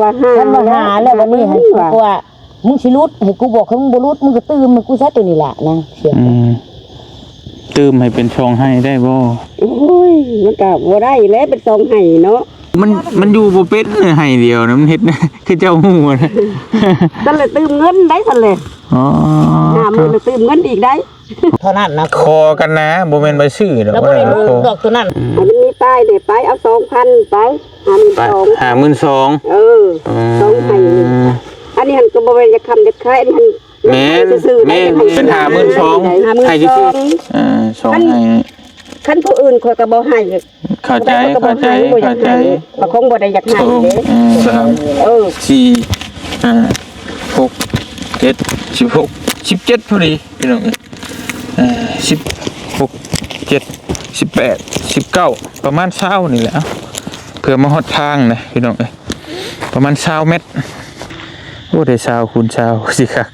ວ່າຫາ ຄັນວ່າຫາແລ້ວ ແລ້ວບັດນີ້ ຫາ ໃຫ້ ວ່າ ກູວ່າ ມຶງຊິຫຼຸດ ໃຫ້ກູບອກ ຄັນມຶງບໍ່ຫຼຸດ ມຶງກໍຕື່ມໃຫ້ກູຊະ ໂຕນີ້ລະນາງ ສຽງ ອືມ ຕື່ມໃຫ້ເປັນສອງໄຮ່ໄດ້ບໍ່? ໂອ້ຍ ມັນກໍບໍ່ໄດ້ແຫຼະ ເປັນສອງໄຮ່ເນາະ ມັນ ມັນຢູ່ບໍ່ເປັນ ໄຮ່ດຽວນະ ມັນເຮັດ ຄືເຈົ້າຮູ້ນະ ຊັ້ນແຫຼະ ຕື່ມເງິນໄດ້ຊັ້ນແຫຼະ ອໍ ຫ້າໝື່ນ ຕື່ມເງິນອີກໄດ້. ເທົ່ານັ້ນນະ ຂໍກັນນະ ບໍ່ແມ່ນວ່າຊື້ດອກ ລະບໍ່ໄດ້ ບໍ່ໄດ້ ຂໍດອກໂຕນັ້ນ ໃຫ້ມັນມີປ້າຍແດ່ໄປ ເອົາສອງພັນໄປ ຫ້າໝື່ນສອງ ຫ້າໝື່ນສອງ ເອີ ອືມ ສອງໄຮ່ ອັນນີ້ຫັ້ນກໍບໍ່ແມ່ນຢາກຄ້ຳຢາກຂາຍ ອັນນີ້ຫັ້ນ ແມ່ນ ແມ່ນ ເປັນຫ້າໝື່ນສອງ ໃຫ້ຊື່ໆ ເອີ ສອງໄຮ່ ຄັນຜູ້ອື່ນຂ້ອຍກໍບໍ່ໃຫ້ ເຂົ້າໃຈ ເຂົ້າໃຈ ເຂົ້າໃຈ ກໍຄົງບໍ່ໄດ້ຢາກໃຫ້ເດ້ ເອີ ສາມ ເອີ ສີ່ ຫ້າ ຫົກ ເຈັດ ສິບຫົກ ສິບເຈັດ ພໍດີພີ່ນ້ອງເອີຍ ເອີ ສິບຫົກ ເຈັດ ສິບແປດ ສິບເກົ້າ ປະມານຊາວນີ້ແຫຼະ ເພື່ອມາຮອດທາງນະພີ່ນ້ອງເອີຍ ປະມານຊາວແມັດ ໂອ້ ໄດ້ຊາວຄູນຊາວ ຊິຄັກ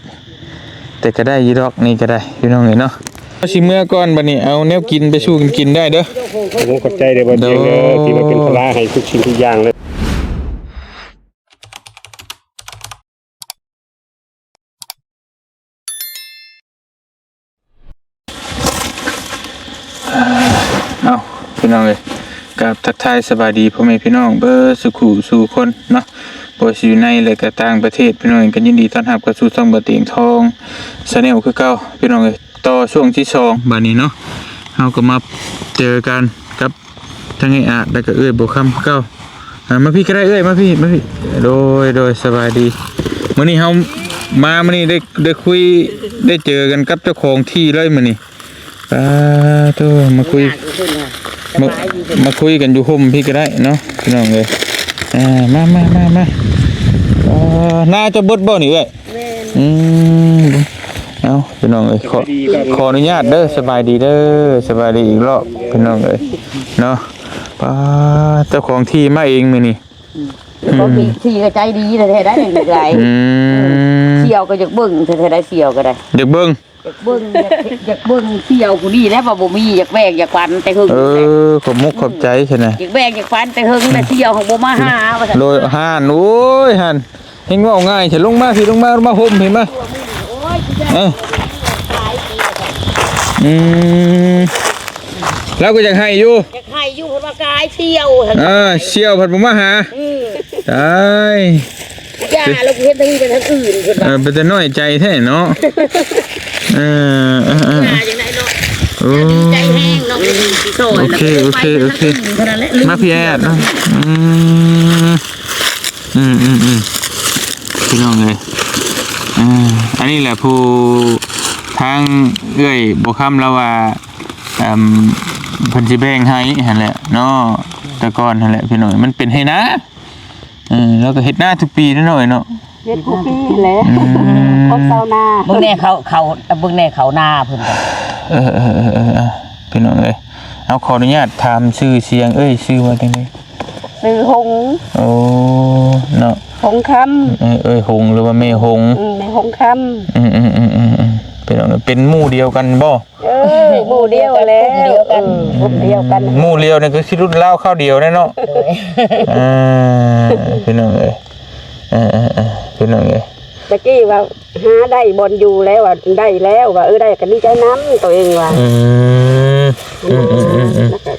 ແຕ່ກໍໄດ້ຢູ່ດອກ ນີ້ກໍໄດ້ພີ່ນ້ອງເອີຍເນາະ ຊິເມືອກ່ອນ ບັດນີ້ເອົາແນວກິນໄປສູ່ກັນກິນໄດ້ເດີ ໂອ້ ຂອບໃຈເດີ ບໍ່ເຈັງເດີ ໂດຍ ທີ່ມາເປັນພາລະໃຫ້ທຸກສິ່ງທຸກຢ່າງເລີຍ. ເອົາ ພີ່ນ້ອງເອີຍ ກາບທັກທາຍສະບາຍດີພໍ່ແມ່ພີ່ນ້ອງເບິດສູ່ຄູ່ສູ່ຄົນເນາະ ບໍ່ວ່າຊິຢູ່ໃນ ແລະ ກະຕ່າງປະເທດ ພີ່ນ້ອງເອີຍ ກໍຍິນດີຕ້ອນຮັບເຂົ້າສູ່ຊ່ອງບ່າວຕຽງທອງ Channel ຄືເກົ່າ ພີ່ນ້ອງເອີຍ ຕໍ່ຊ່ວງທີສອງ ບາດນີ້ເນາະ ເຮົາກໍມາເຈີກັນກັບ ທັງອ້າຍອາດ ແລ້ວກໍເອື້ອຍບົວຄຳຄືເກົ່າ ອ່າ ມາພີ້ກໍໄດ້ເອື້ອຍ ມາພີ້ ມາພີ້ ໂດຍ ໂດຍ ສະບາຍດີ ມື້ນີ້ເຮົາມາ ມື້ນີ້ໄດ້ ໄດ້ຄຸຍ ໄດ້ເຈີກັນກັບເຈົ້າຂອງທີ່ເລີຍມື້ນີ້ ປາໂທ ມາຄຸຍ ມາ ມາຄຸຍກັນຢູ່ຮົ່ມພີ້ກໍໄດ້ເນາະ ພີ່ນ້ອງເອີຍ ອ່າ ມາ ມາ ມາ ມາ ອ່າ ນາເຈົ້າເບິດບໍ່ນີ້ເອື້ອຍ? ແມ່ນ ອືມ ເອົາ ພີ່ນ້ອງເອີຍ ຂໍ ຂໍອະນຸຍາດເດີ ສະບາຍດີເດີ ສະບາຍດີອີກລອບ ພີ່ນ້ອງເອີຍ ເນາະ ປາ ເຈົ້າຂອງທີ່ມາເອງມື້ນີ້ ອືມ ເຈົ້າຂອງທີ່ ທີ່ກໍໃຈດີແທ້ໆ ໄດ໋ ອືມ ສ່ຽວກໍຢາກເບິ່ງແທ້ໆ ໄດ໋ ສ່ຽວກໍໄດ້ ຢາກເບິ່ງ ຢາກເບິ່ງ ຢາກ ຢາກເບິ່ງສ່ຽວຜູ້ນີ້ແຫຼະ ວ່າບໍ່ມີ ຢາກແບ່ງຢາກປັນແຕ່ເຫິງ ເອີ ຂອບມຸກຂອບໃຈຊັ້ນນະ ຢາກແບ່ງຢາກປັນແຕ່ເຫິງ ແຕ່ສ່ຽວຫັ້ນບໍ່ມາຫາວ່າຊັ້ນ ໂດຍ ຫ້ານ ໂອ້ຍ ຫັ້ນ ເຫັນເວົ້າງ່າຍແທ້ ລົງມາພີ້ ລົງມາ ມາຮົ່ມພີ້ ມາ ເອີ ອືມ ລາວກໍຢາກໃຫ້ຢູ່ ຢາກໃຫ້ຢູ່ ເພິ່ນວ່າກາຍສ່ຽວ ອ່າ ສ່ຽວພັດບໍ່ມາຫາ ອືມ ຕາຍ ຢ່າ ລາວເຮັດທາງນີ້ໄປທາງອື່ນເພິ່ນວ່າ ເອີ ເປັນຕານ້ອຍໃຈແທ້ເນາະ ເອີ ເອີ ເອີ ຢ່າຈັ່ງໃດເນາະ ໂອ້ ດີໃຈແຮງເນາະ ເປັນທີ່ຊ່ອຍ ໂອເຄ ໂອເຄ ໂອເຄ ມາພີ່ແອດເນາະ ອືມ ອືມ ອືມ ອືມ ພີ່ນ້ອງເອີຍ ເອີ ອັນນີ້ແຫຼະຜູ້ທາງເອື້ອຍບົວຄຳລາວວ່າ ເອີ່ມ ເພິ່ນຊິແບ່ງໃຫ້ຫັ້ນແຫຼະເນາະ ແຕ່ກ່ອນຫັ້ນແຫຼະ ພີ່ນ້ອງ ມັນເປັນໄຮ່ນາ ເອີ ລາວກໍເຮັດນາທຸກປີເນາະ ເນາະ ເຮັດທຸກປີແຫຼະ ອືມ ຂອງຊາວນາ ເບິ່ງແນ່ເຂົາ ເຂົາ ເບິ່ງແນ່ເຂົານາເພິ່ນກໍ ເອີ ເອີ ເອີ ເອີ ພີ່ນ້ອງເອີຍ ເອົາ ຂໍອະນຸຍາດຖາມຊື່ສຽງ ເອີຍ ຊື່ວ່າຈັ່ງໃດ? ຊື່ຫົງ ໂອ້ ເນາະ ຫົງຄຳ ເອີ ເອີ ຫົງ ຫຼືວ່າແມ່ຫົງ ອືມ ແມ່ຫົງຄຳ ອືມ ອືມ ອືມ ອືມ ພີ່ນ້ອງ ເປັນໝູ່ດຽວກັນບໍ່? ເອີ ໝູ່ດຽວແຫຼະ ກຸ່ມດຽວກັນ ເອີ ກຸ່ມດຽວກັນ ໝູ່ດຽວນີ້ຄືຊິລຸ້ນລາວຄາວດຽວແນ່ເນາະ ໂດຍ ອ່າ ພີ່ນ້ອງເອີຍ ເອີ ເອີ ເອີ ພີ່ນ້ອງເອີຍ ຕະກີ້ວ່າຫາໄດ້ບ່ອນຢູ່ແລ້ວ ວ່າໄດ້ແລ້ວ ວ່າ ເອີ ໄດ້ກໍດີໃຈນຳຕົວເອງວ່າ ອືມ ອືມ ອືມ ອືມ ແລ້ວກໍ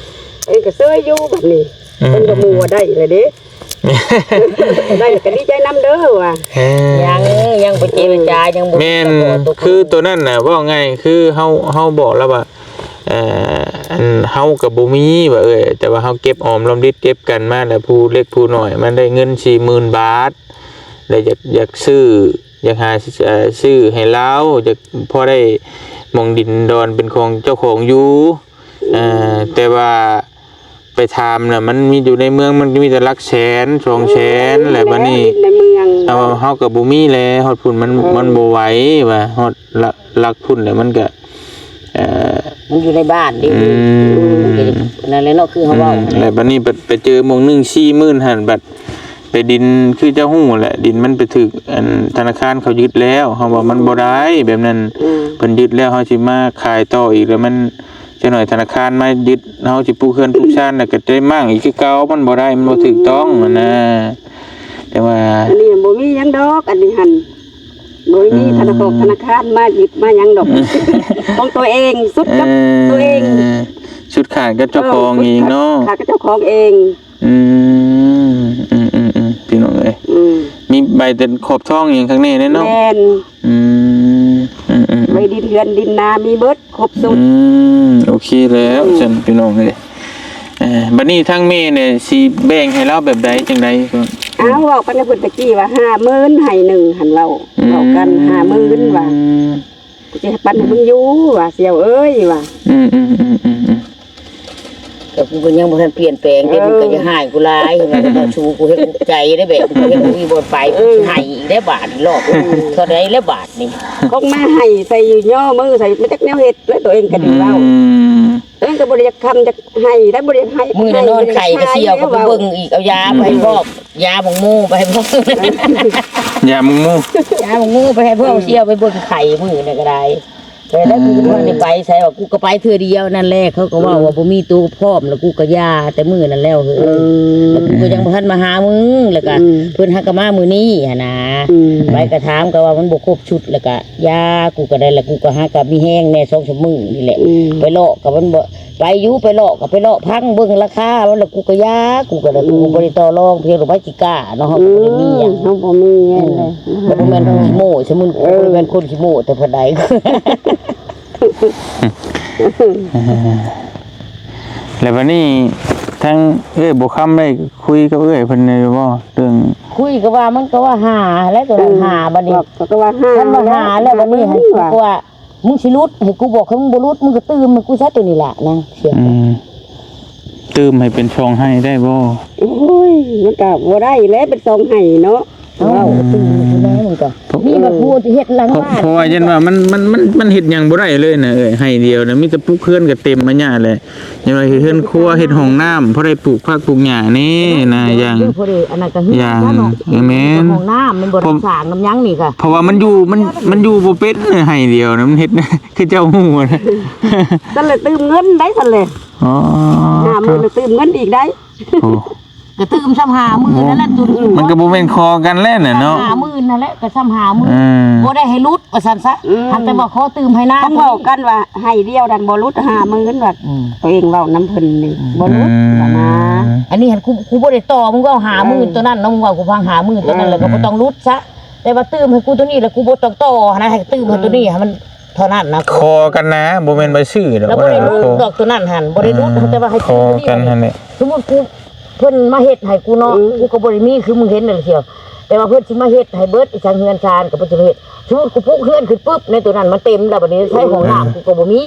ເອີ ກໍເຊີຍຢູ່ບັດນີ້ ອືມ ເພິ່ນກໍໝູ່ວ່າໄດ້ແລ້ວເດ້ ໄດ້ກໍດີໃຈນຳເດີວ່າ ເອີ ຍັງ ຍັງບໍ່ເຈລະຈາ ຍັງບໍ່ ແມ່ນ ຄືໂຕນັ້ນນະ ເວົ້າງ່າຍ ຄືເຮົາ ເຮົາບອກແລ້ວວ່າ ເອີ ອັນ ເຮົາກໍບໍ່ມີວ່າ ເອີຍ ແຕ່ວ່າເຮົາເກັບອອມລອມລິດເກັບກັນມາ ແລ້ວຜູ້ເລັກຜູ້ນ້ອຍມັນໄດ້ເງິນສີ່ໝື່ນບາດ ແລ້ວຢາກ ຢາກຊື້ ຢາກຫາ ເອີ ຊື້ໃຫ້ລາວ ຢາກພໍໄດ້ໝ່ອງດິນດອນເປັນຂອງເຈົ້າຂອງຢູ່ ເອີ ແຕ່ວ່າ ໄປຖາມນະ ມັນມີຢູ່ໃນເມືອງ ມັນກໍມີແຕ່ຫຼັກແສນ ສອງແສນ ແລ້ວບັດນີ້ ເຮົາກໍບໍ່ມີແລ້ວ ຮອດພຸ້ນມັນ ມັນບໍ່ໄຫວວ່າ ຮອດຫຼັກພຸ້ນແລ້ວ ມັນກໍ ເອີ ມັນຢູ່ໃນບ້ານເດ້ ອືມ ມັນກໍນັ້ນແຫຼະເນາະ ຄືເຮົາເວົ້າ ອືມ ແລ້ວບັດນີ້ໄປ ໄປເຈີໝ່ອງໜຶ່ງ ສີ່ໝື່ນຫັ້ນ ບັດໄປດິນ ຄືເຈົ້າຮູ້ແຫຼະ ດິນມັນໄປຖືກ ອັນ ທະນາຄານເຂົາຍຶດແລ້ວ ເຮົາວ່າມັນບໍ່ໄດ້ແບບນັ້ນ ອືມ ເພິ່ນຍຶດແລ້ວ ເຮົາຊິມາຂາຍຕໍ່ອີກ ແລ້ວມັນ ຈັກໜ້ອຍທະນາຄານມາຍຶດ ເຮົາຊິປຸກເຮືອນປຸກຊານ ແລ້ວກໍໄດ້ມ້າງອີກຄືເກົ່າ ມັນບໍ່ໄດ້ ມັນບໍ່ຖືກຕ້ອງຫັ້ນນະ ອືມ ແຕ່ວ່າ ອັນນີ້ບໍ່ມີຫຍັງດອກ ອັນນີ້ຫັ້ນ ບໍ່ມີ ອືມ ທະນາຄອນ ທະນາຄານມາຍຶດມາຫຍັງດອກ ຂອງຕົວເອງ ສຸດກັບ ເອີ ຕົວເອງ ສຸດຂາດກັບເຈົ້າຂອງເອງເນາະ ເອີ ສຸດຂາດ ຂາດກັບເຈົ້າຂອງເອງ ອືມ ອືມໆໆ ພີ່ນ້ອງເອີຍ ອືມ ມີໃບເຊັນຂອບທອງອີ່ຫຍັງຂ້າງໃນເນາະ ແມ່ນ ອືມ ອືມໆໆ ໃບດິນເຮືອນດິນນາມີເບິດ ຄົບສຸດ ອືມ ໂອເຄແລ້ວ ອືມ ຊັ້ນພີ່ນ້ອງເອີຍ ເອີ ບັດນີ້ທາງແມ່ນີ້ຊິແບ່ງໃຫ້ລາວແບບໃດຈັ່ງໃດ? ເອົ້າ ເວົ້າກັນກັບເພິ່ນຕະກີ້ວ່າຫ້າໝື່ນ ໃຫ້ໜຶ່ງຫັ້ນເວົ້າ ອືມ ເວົ້າກັນຫ້າໝື່ນວ່າ ຊິປັນໃຫ້ມຶງຢູ່ວ່າ ສ່ຽວເອີຍວ່າ ອືມໆໆໆ ແຕ່ກູກໍຍັງບໍ່ທັນປ່ຽນແປງເດ້ ເອີ ມຶງກໍຢ່າຮ້າຍກູຫຼາຍ ເຫັນວ່າເຈົ້າຊູ້ກູເຮັດອຸກໃຈໄດ້ ແບບກູເຮັດບໍ່ມີບ່ອນໄປ ເອີ ກູຊິໃຫ້ອີກໄດ້ບາດນີ້ ລອບເທົ່າໃດແລ້ວບາດນີ້ ຄອງມາໃຫ້ໃສ່ຍໍມືໃສ່ ບໍ່ຈັກແນວເຮັດ ແລ້ວຕົວເອງກໍດີເວົ້າ ອືມ ຕົວເອງກໍບໍ່ໄດ້ຢາກຄຳຢາກໃຫ້ ແລ້ວບໍ່ໄດ້ໃຫ້ ມື້ນັ້ນນອນໄຂ້ກໍສ່ຽວກໍໄປເບິ່ງອີກ ເອົາຢາໄປໃຫ້ພອກ ຢາບັກມູໄປໃຫ້ພອກ ຢາບັກມູ ຢາບັກມູໄປໃຫ້ພອກ ອືມ ສ່ຽວໄປເບິ່ງໄຂ້ມື້ນັ້ນກໍໄດ້ ແຕ່ໄດ້ ອືມ ກູບໍ່ໄດ້ໄປໃສ ວ່າກູກໍໄປເທື່ອດຽວນັ້ນແຫຼະ ເຂົາກໍເວົ້າວ່າ ອືມ ບໍ່ມີໂຕພ້ອມ ແລ້ວກູກໍຢ່າແຕ່ມື້ນັ້ນແລ້ວເຮີ້ຍ ອືມ ແລ້ວກູກໍຍັງບໍ່ທັນມາຫາມຶງ ແລ້ວກໍ ອືມ ເພິ່ນຫາກໍມາມື້ນີ້ຫັ້ນນາ ອືມ ໄປກໍຖາມກໍວ່າມັນບໍ່ຄົບຊຸດ ແລ້ວກໍຢ່າ ກູກໍໄດ້ ແລ້ວກູກໍຫາກໍມີແຮງແດ່ສອງສາມມື້ນີ້ແຫຼະ ອືມ ໄປເລາະກໍມັນບໍ່ ໄປຢູ່ ໄປເລາະກໍໄປເລາະພັງເບິ່ງລາຄາມັນ ແລ້ວກູກໍຢ່າ ກູກໍໄດ້ ອືມ ກູບໍ່ໄດ້ຕໍ່ລອງ ພຽງແຕ່ວ່າຊິກ້າເນາະ ເຮົາກໍບໍ່ໄດ້ມີຫຍັງ ອືມ ເຮົາບໍ່ມີຫຍັງເລີຍ ອືມ ແລ້ວບໍ່ແມ່ນ ອືມ ຂີ້ໂມ້ຊະມຶງ ເອີ ກູບໍ່ໄດ້ແມ່ນຄົນຂີ້ໂມ້ແຕ່ປານໃດ ແລ້ວບັດນີ້ທາງເອື້ອຍບົວຄຳໄດ້ຄຸຍກັບເອື້ອຍເພິ່ນຢູ່ບໍ່ ເລື່ອງ ຄຸຍກໍວ່າ ມັນກໍວ່າຫ້າແຫຼະ ຕົວນັ້ນ ເອີ ຫ້າ ບັດນີ້ ເຂົາກໍວ່າຫ້າ ຄັນວ່າຫ້າແລ້ວ ແລ້ວບັດນີ້ ກໍວ່າ ມຶງຊິຫຼຸດໃຫ້ກູບໍ່ ຄັນມຶງບໍ່ຫຼຸດ ມຶງກໍຕື່ມໃຫ້ກູຊະ ຕົວນີ້ລະນາງ ອືມ ຕື່ມໃຫ້ເປັນສອງໄຮ່ໄດ້ບໍ່? ໂອ້ຍ ມັນກໍບໍ່ໄດ້ແຫຼະ ເປັນສອງໄຮ່ເນາະ ເອົ້າ ເວົ້າ ອືມ ຕື່ມໃຫ້ກູແດ່ ມຶງກໍ ເອີ ມີບັດຜູ້ທີ່ເຮັດຫຼັງບ້ານ ເພາະ ເພາະວ່າຢ້ານວ່າມັນ ມັນ ມັນ ມັນເຮັດຫຍັງບໍ່ໄດ້ເລີຍນະເອື້ອຍ ໄຮ່ດຽວນະ ມີແຕ່ປຸກເຮືອນກໍເຕັມມາຍະແຫຼະ ຢ່າວ່າເຮັດເຮືອນຄົວ ເຮັດຫ້ອງນ້ຳ ພໍໄດ້ປູກຜັກປູກຫຍ້າແດ່ນະ ຢ່າງ ຢ່າງ ເອີ ແມ່ນ ຫ້ອງນ້ຳມັນບໍ່ໄດ້ສ້າງນຳຫຍັງນີ້ກະ ເພາະວ່າມັນຢູ່ ມັນ ມັນຢູ່ບໍ່ເປັນໄຮ່ດຽວນະ ມັນເຮັດ ຄືເຈົ້າຮູ້ນະ ຊັ້ນລະຕື່ມເງິນໄດ້ຊັ້ນແຫຼະ ອໍ ຫ້າໝື່ນລະຕື່ມເງິນອີກໄດ້ ໂອ້ ກະຕື່ມຊ້ຳຫ້າໝື່ນນັ້ນແຫຼະ ມັນກໍບໍ່ແມ່ນຂໍກັນແລ້ວນະເນາະ ຫ້າໝື່ນນັ້ນແຫຼະ ກໍຊ້ຳຫ້າໝື່ນ ເອີ ບໍ່ໄດ້ໃຫ້ຫຼຸດວ່າຊັ້ນຊະ ອືມ ຫາກແຕ່ວ່າຂໍຕື່ມໃຫ້ນາ ຕ້ອງເວົ້າກັນວ່າໄຮ່ດຽວນັ້ນບໍ່ຫຼຸດຫ້າໝື່ນວ່າ ອືມ ຕົວເອງເວົ້ານຳເພິ່ນນີ້ ອືມ ບໍ່ຫຼຸດ ອືມ ວ່ານາ ອັນນີ້ຫັ້ນ ກູ ກູບໍ່ໄດ້ຕໍ່ ມຶງເວົ້າຫ້າໝື່ນ ເອີ ຕົວນັ້ນເນາະ ມຶງເວົ້າກູຟັງຫ້າໝື່ນຕົວນັ້ນ ເອີ ແລ້ວກໍບໍ່ຕ້ອງຫຼຸດຊະ ແຕ່ວ່າຕື່ມໃຫ້ກູຕົວນີ້ ແລ້ວກູບໍ່ຕ້ອງຕໍ່ຫັ້ນນະ ໃຫ້ຕື່ມໃຫ້ຕົວນີ້ ອືມ ໃຫ້ມັນເທົ່ານັ້ນນະ ຂໍກັນນະ ບໍ່ແມ່ນວ່າຊື້ດອກ ແລ້ວບໍ່ໄດ້ຫຼຸດດອກຕົວນັ້ນຫັ້ນ ບໍ່ໄດ້ຫຼຸດ ອືມ ແຕ່ວ່າໃຫ້ ຂໍກັນຫັ້ນແຫຼະ ສົມມຸດກູ ເພິ່ນມາເຮັດໃຫ້ກູເນາະ ອືມ ກູກໍບໍ່ໄດ້ມີຄືມຶງເຫັນນັ້ນແຫຼະ ແຕ່ວ່າເພິ່ນຊິມາເຮັດໃຫ້ເບິດ ອີສັງເຮືອນຊານກໍເພິ່ນຊິມາເຮັດ ສົມມຸດກູປຸກເຮືອນຂຶ້ນປຶບ ໃນຕົວນັ້ນມັນເຕັມແລ້ວ ບັດນີ້ໃຊ້ຫ້ອງນ້ຳ ອືມ ກູກໍບໍ່ມີ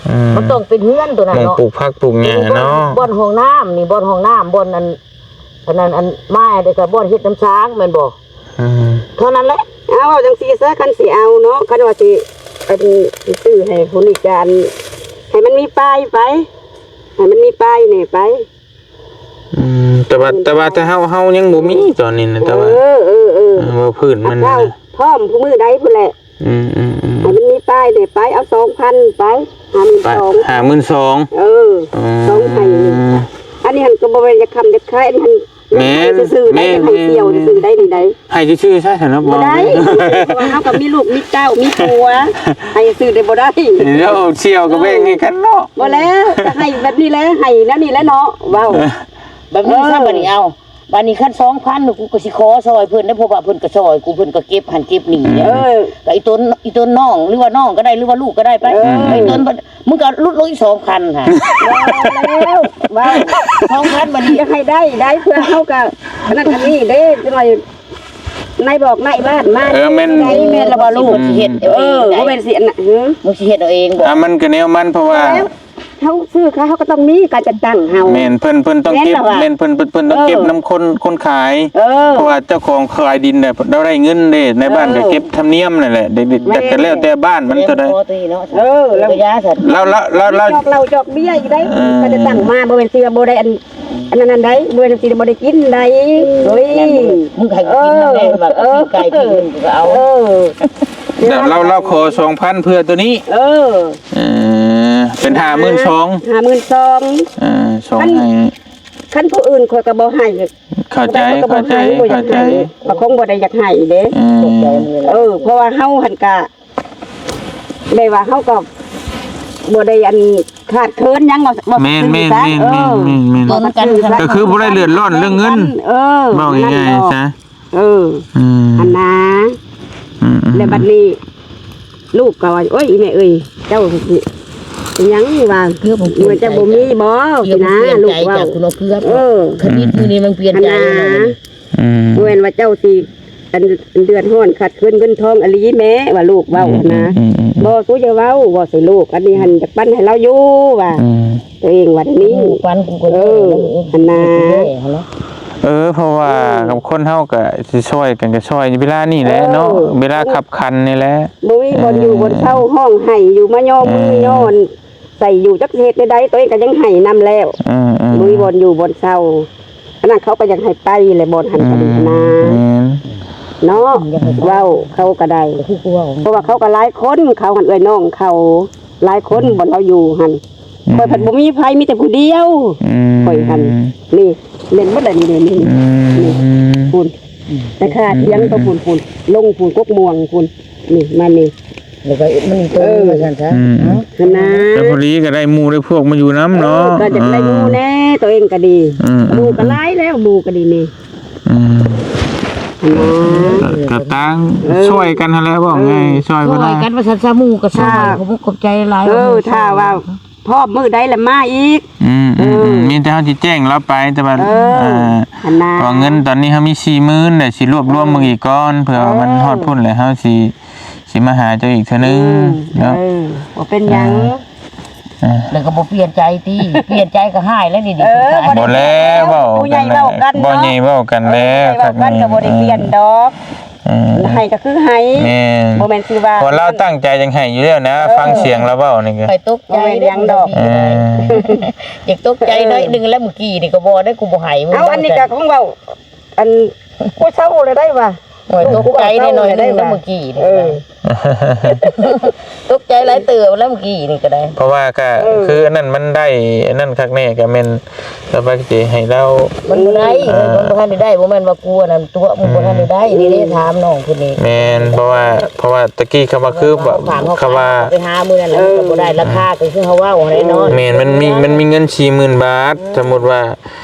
ອືມ ມັນຕ້ອງເປັນເຮືອນຕົວນັ້ນເນາະ ໝ່ອງປູກຜັກປູກຫຍ້າເນາະ ບ່ອນຫ້ອງນ້ຳນີ້ ບ່ອນຫ້ອງນ້ຳ ບ່ອນອັນ ອັນນັ້ນ ອັນມາແລ້ວກໍບ່ອນເຮັດນ້ຳຊາງແມ່ນບໍ່? ອືມ ເທົ່ານັ້ນແຫຼະ ເອົາ ເວົ້າຈັ່ງຊີ້ຊະ ຄັນຊິເອົາເນາະ ຄັນວ່າຊິ ອັນ ຊິຊື້ໃຫ້ຜູ້ນີ້ກະ ອັນ ໃຫ້ມັນມີປ້າຍໄປ ໃຫ້ມັນມີປ້າຍແດ່ໄປ ອືມ ແຕ່ວ່າ ແຕ່ວ່າ ແຕ່ເຮົາ ເຮົາຍັງບໍ່ມີຕອນນີ້ນະ ແຕ່ວ່າ ເອີ ເອີ ເອີ ເອີ ວ່າພື້ນມັນນະ ພ້ອມຜູ້ມື້ໃດພຸ້ນແຫຼະ ອືມໆໆ ໃຫ້ມັນມີປ້າຍແດ່ໄປ ເອົາສອງພັນໄປ ຫ້າໝື່ນສອງ ຫ້າໝື່ນສອງ ເອີ ອໍ ສອງໄຮ່ນີ້ ອັນນີ້ຫັ້ນກໍບໍ່ແມ່ນຢາກຄ້ຳຢາກຂາຍ ອັນນີ້ຫັ້ນ ແມ່ນ ໃຫ້ຊື່ໆ ໄດ້ ແມ່ນ ຢາກໃຫ້ ແມ່ນ ສ່ຽວຊື່ໆ ໄດ້ນີ້ໄດ້ ໃຫ້ຊື່ໆ ຊະຊັ້ນເນາະ ບໍ່ໄດ້ ເພາະວ່າເຮົາກໍມີລູກມີເຕົ້າມີຜົວ ໃຫ້ຊື່ໄດ້ບໍ່ໄດ້ ເຈົ້າສ່ຽວກໍແບ່ງໃຫ້ກັນເນາະ ບໍ່ແລ້ວ ຈະໃຫ້ແບບນີ້ແຫຼະ ໃຫ້ແນວນີ້ແຫຼະເນາະ ເວົ້າ ເອີ ແບບນີ້ຊະ ເອີ ບັດນີ້ເອົາ ບາດນີ້ຄັນສອງພັນ ກູກໍຊິຂໍຊ່ອຍເພິ່ນເດ້ ເພາະວ່າເພິ່ນກໍຊ່ອຍກູ ເພິ່ນກໍເກັບຫັ້ນເກັບນີ້ ເອີ ກໍອີຕົນ ອີຕົນນ້ອງ ຫຼືວ່ານ້ອງກໍໄດ້ ຫຼືວ່າລູກກໍໄດ້ໄປ ເອີ ໄອ້ຕົນ ມຶງກໍຫຼຸດລົງອີກສອງພັນຫາ ບໍ່ແລ້ວ ເວົ້າ ສອງພັນ ບາດນີ້ຢາກໃຫ້ໄດ້ ໄດ້ ເພື່ອເຮົາກໍອັນນັ້ນອັນນີ້ເດ້ ຈັກໜ້ອຍນາຍບອກນາຍບ້ານມາ ເອີ ແມ່ນ ໄດ້ ແມ່ນລະບໍ່ລູກ ຊິເຮັດເອົາເອງ ເອີ ບໍ່ແມ່ນຊິອັນນັ້ນ ຫື ມຶງຊິເຮັດເອົາເອງບໍ່ ອ່າ ມັນກໍແນວມັນ ເພາະວ່າ ເຮົາຊື້ຂາຍເຮົາກໍຕ້ອງມີການຈັດຕັ້ງເຮົາ ແມ່ນ ເພິ່ນ ເພິ່ນຕ້ອງເກັບ ແມ່ນລະວ່າ ແມ່ນ ເພິ່ນ ເພິ່ນ ເພິ່ນຕ້ອງເກັບ ເອີ ນຳຄົນ ຄົນຂາຍ ເອີ ເພາະວ່າເຈົ້າຂອງຂາຍດິນນະ ລາວໄດ້ເງິນເດ້ ນາຍບ້ານ ເອີ ກໍເກັບທຳນຽມນັ້ນແຫຼະ ແຕ່ ແມ່ນ ກໍແລ້ວແຕ່ບ້ານມັນເທົ່າໃດ ເອີ ແລ້ວ ແລ້ວ ແລ້ວ ແລ້ວ ແລ້ວ ຈອກເຫຼົ້າຈອກເບຍອີກໄດ້ ເອີ ການຈັດຕັ້ງມາ ບໍ່ແມ່ນຊິວ່າບໍ່ໄດ້ອັນ ອັນນັ້ນນັ້ນໃດ ບໍ່ແມ່ນຊິບໍ່ໄດ້ກິນໃດ ເອີ ເຮີ້ຍ ມຶງໃຫ້ກິນນຳແດ່ ເອີ ວ່າກິນໄກ່ກິນອື່ນກໍເອົາ ເອີ ແລ້ວລາວ ລາວຂໍສອງພັນເພື່ອຕົວນີ້ ເອີ ເອີ ເປັນຫ້າໝື່ນສອງ ຫ້າໝື່ນສອງ ເອີ ສອງ ຄັນໃຫ້ ຄັນຜູ້ອື່ນຂ້ອຍກໍບໍ່ໃຫ້ ເຂົ້າໃຈ ເຂົ້າໃຈ ເຂົ້າໃຈ ຂ້ອຍກໍຄົງບໍ່ໄດ້ຢາກໃຫ້ເດ້ ເອີ ເອີ ເພາະວ່າເຮົາຫັ້ນກະ ແບບວ່າເຮົາກໍບໍ່ໄດ້ອັນຂາດເຂີນຫຍັງ ເວົ້າ ເວົ້າ ແມ່ນ ຊື່ໆ ແມ່ນ ຊະ ແມ່ນ ເອີ ແມ່ນ ເວົ້າຊື່ໆ ກໍຄືບໍ່ໄດ້ເດືອດຮ້ອນເລື່ອງເງິນ ເອີ ເວົ້າງ່າຍໆ ນັ້ນດອກ ຊະ ເອີ ອືມ ຫັ້ນນາ ອືມໆໆ ແລ້ວບັດນີ້ ລູກກໍວ່າ ໂອ້ຍ ອີແມ່ເອີຍ ເຈົ້າເປັນຫຍັງວ່າ ເກືອບໍ່ ເມືອເຈົ້າບໍ່ມີບໍ່ ເກືອບໍ່ ຊິນະ ເປັນໃຈ ລູກເວົ້າ ຈາກຄຸນເອົາເກືອ ເອີ ຄະນິດມື້ນີ້ມັນປ່ຽນໃຈ ຫັ້ນນາ ແລ້ວນີ້ ອືມ ບໍ່ແມ່ນວ່າເຈົ້າຊິ ອັນ ເດືອດຮ້ອນຂາດເຂີນເງິນທອງອີ່ຫຼີແມ້ ວ່າລູກເວົ້າ ອືມ ນະ ອືມ ອືມ ອືມ ບໍ່ ສູຢ່າເວົ້າ ເວົ້າໃສ່ລູກ ອັນນີ້ຫັ້ນຢາກປັນໃຫ້ລາວຢູ່ວ່າ ອືມ ຕົວເອງວ່າແນວນີ້ ປັນ ເອີ ຫັ້ນນາ ເອີ ເພາະວ່າ ອືມ ກັບຄົນເຮົາກໍຊິຊ່ອຍກັນກໍຊ່ອຍເວລານີ້ແຫຼະເນາະ ເອີ ເວລາຄັບຂັນນີ້ແຫຼະ ບໍ່ມີບ່ອນຢູ່ ເອີ ບ່ອນເຊົາ ຮ້ອງໄຫ້ຢູ່ ມາຍໍມື ເອີ ຍ້ອນໃສ່ຢູ່ ຈັກຊິເຮັດແນວໃດ ຕົວເອງກໍຍັງໄຫ້ນຳແລ້ວ ເອີໆ ບໍ່ມີບ່ອນຢູ່ບ່ອນເຊົາ ອັນນັ້ນເຂົາກໍຢາກໃຫ້ໄປແຫຼະ ບ່ອນຫັ້ນກໍດີນະ ແມ່ນ ເນາະ ເວົ້າເຂົາກໍໄດ້ ເພາະວ່າເຂົາກໍຫຼາຍຄົນ ເຂົາຫັ້ນເອື້ອຍນ້ອງເຂົາຫຼາຍຄົນ ອືມ ບ່ອນເຮົາຢູ່ຫັ້ນ ອືມ ຂ້ອຍພັດບໍ່ມີໃຜ ມີແຕ່ຜູ້ດຽວ ອືມ ຂ້ອຍຫັ້ນ ນີ້ ເຫຼັ້ນໝົດແລ້ວ ນີ້ ນີ້ ນີ້ ອືມ ນີ້ ພຸ້ນ ແຕ່ຂາດທຽງຕົວພຸ້ນ ພຸ້ນ ລົງພຸ້ນ ກົກມ່ວງພຸ້ນ ນີ້ ມານີ້ ແລ້ວກໍມັນມີຕົວ ເອີ ວ່າຊັ້ນຊະ ອືມ ເນາະ ຫັ້ນນະ ແຕ່ພໍດີກໍໄດ້ໝູ່ໄດ້ພວກມາຢູ່ນຳເນາະ ເອີ ກໍຢາກໄດ້ໝູ່ແດ່ ເອີ ຕົວເອງກໍດີ ເອີໆໆ ໝູ່ກໍຫຼາຍແລ້ວ ໝູ່ກໍດີນີ້ ອືມ ຫັ້ນນະ ກໍຕ່າງ ເອີ ຊ່ອຍກັນຫັ້ນແຫຼະ ເວົ້າງ່າຍ ເອີ ຊ່ອຍບໍ່ໄດ້ ຊ່ອຍກັນວ່າຊັ້ນຊະ ໝູ່ກໍຊ່ອຍ ຂອບອົກຂອບໃຈຫຼາຍ ເອີ ຖ້າວ່າ ພ້ອມມື້ໃດລະມາອີກ ອືມ ເອີ ອືມ ອືມ ມີແຕ່ເຮົາຊິແຈ້ງລາວໄປ ແຕ່ວ່າ ເອີ ເອີ ຫັ້ນນະ ເພາະວ່າເງິນຕອນນີ້ເຮົາມີສີ່ໝື່ນ ແລ້ວຊິລວບລວມເບິ່ງອີກກ່ອນ ເອີ ເພື່ອວ່າມັນຮອດພຸ້ນແລ້ວ ເຮົາຊິ ຊິມາຫາເຈົ້າອີກເທື່ອໜຶ່ງ ອືມ ເນາະ ເອີ ບໍ່ເປັນຫຍັງ ເອີ ເອີ ແລ້ວກໍບໍ່ປ່ຽນໃຈຕິ ປ່ຽນໃຈກໍຮ້າຍແລ້ວນີ້ ເອີ ບໍ່ໄດ້ ບໍ່ແລ້ວ ເວົ້າ ຜູ້ໃຫຍ່ເວົ້າກັນ ເນາະ ຜູ້ໃຫຍ່ເວົ້າກັນແລ້ວ ເອີ ຜູ້ໃຫຍ່ເວົ້າກັນກໍບໍ່ໄດ້ປ່ຽນດອກ ເອີ ເອີ ໃຫ້ກໍຄືໃຫ້ ແມ່ນ ບໍ່ແມ່ນຊິວ່າ ເພາະລາວຕັ້ງໃຈຢາກໃຫ້ຢູ່ແລ້ວນະ ເອີ ຟັງສຽງລາວເວົ້ານີ້ກໍ ຂ້ອຍຕົກໃຈເດ້ ບໍ່ແມ່ນຫຍັງດອກ ເອີ ຢາກຕົກໃຈໜ້ອຍໜຶ່ງແລ້ວ ເມື່ອກີ້ນີ້ກໍບໍ່ໄດ້ ກູບໍ່ໃຫ້ ເອົາ ອັນນີ້ກໍຂອງເວົ້າ ອັນ ກູເຊົາແລ້ວໄດ໋ວ່າ ໂອ້ຍ ຕົກໃຈໜ້ອຍໜຶ່ງແລ້ວ ເມື່ອກີ້ນີ້ ເອີ ຕົກໃຈຫຼາຍເຕີບແລ້ວ ເມື່ອກີ້ນີ້ກໍໄດ້ ເພາະວ່າກໍ ເອີ ຄືອັນນັ້ນມັນໄດ້ ອັນນັ້ນຄັກແນ່ ກໍແມ່ນ ແລ້ວວ່າຊິໃຫ້ລາວ ມັນບໍ່ໄດ້ ເອີ ມັນບໍ່ທັນໄດ້ໄດ້ ບໍ່ແມ່ນວ່າກູອັນນັ້ນຕົວະ ມັນບໍ່ທັນໄດ້ໄດ້ ອືມ ນີ້ເດ້ ຖາມນ້ອງເພິ່ນນີ້ ແມ່ນ ເພາະວ່າ ເພາະວ່າຕະກີ້ຄຳວ່າຄື ເຮົາ ຄຳວ່າ ໄປຫາມື້ນັ້ນແລ້ວ ເອີ ມັນກໍບໍ່ໄດ້ ລາຄາກໍຄືເຮົາເວົ້າຫັ້ນແຫຼະເນາະ ແມ່ນ ມັນມີ ມັນມີເງິນສີ່ໝື່ນບາດ ອືມ ສົມມຸດວ່າ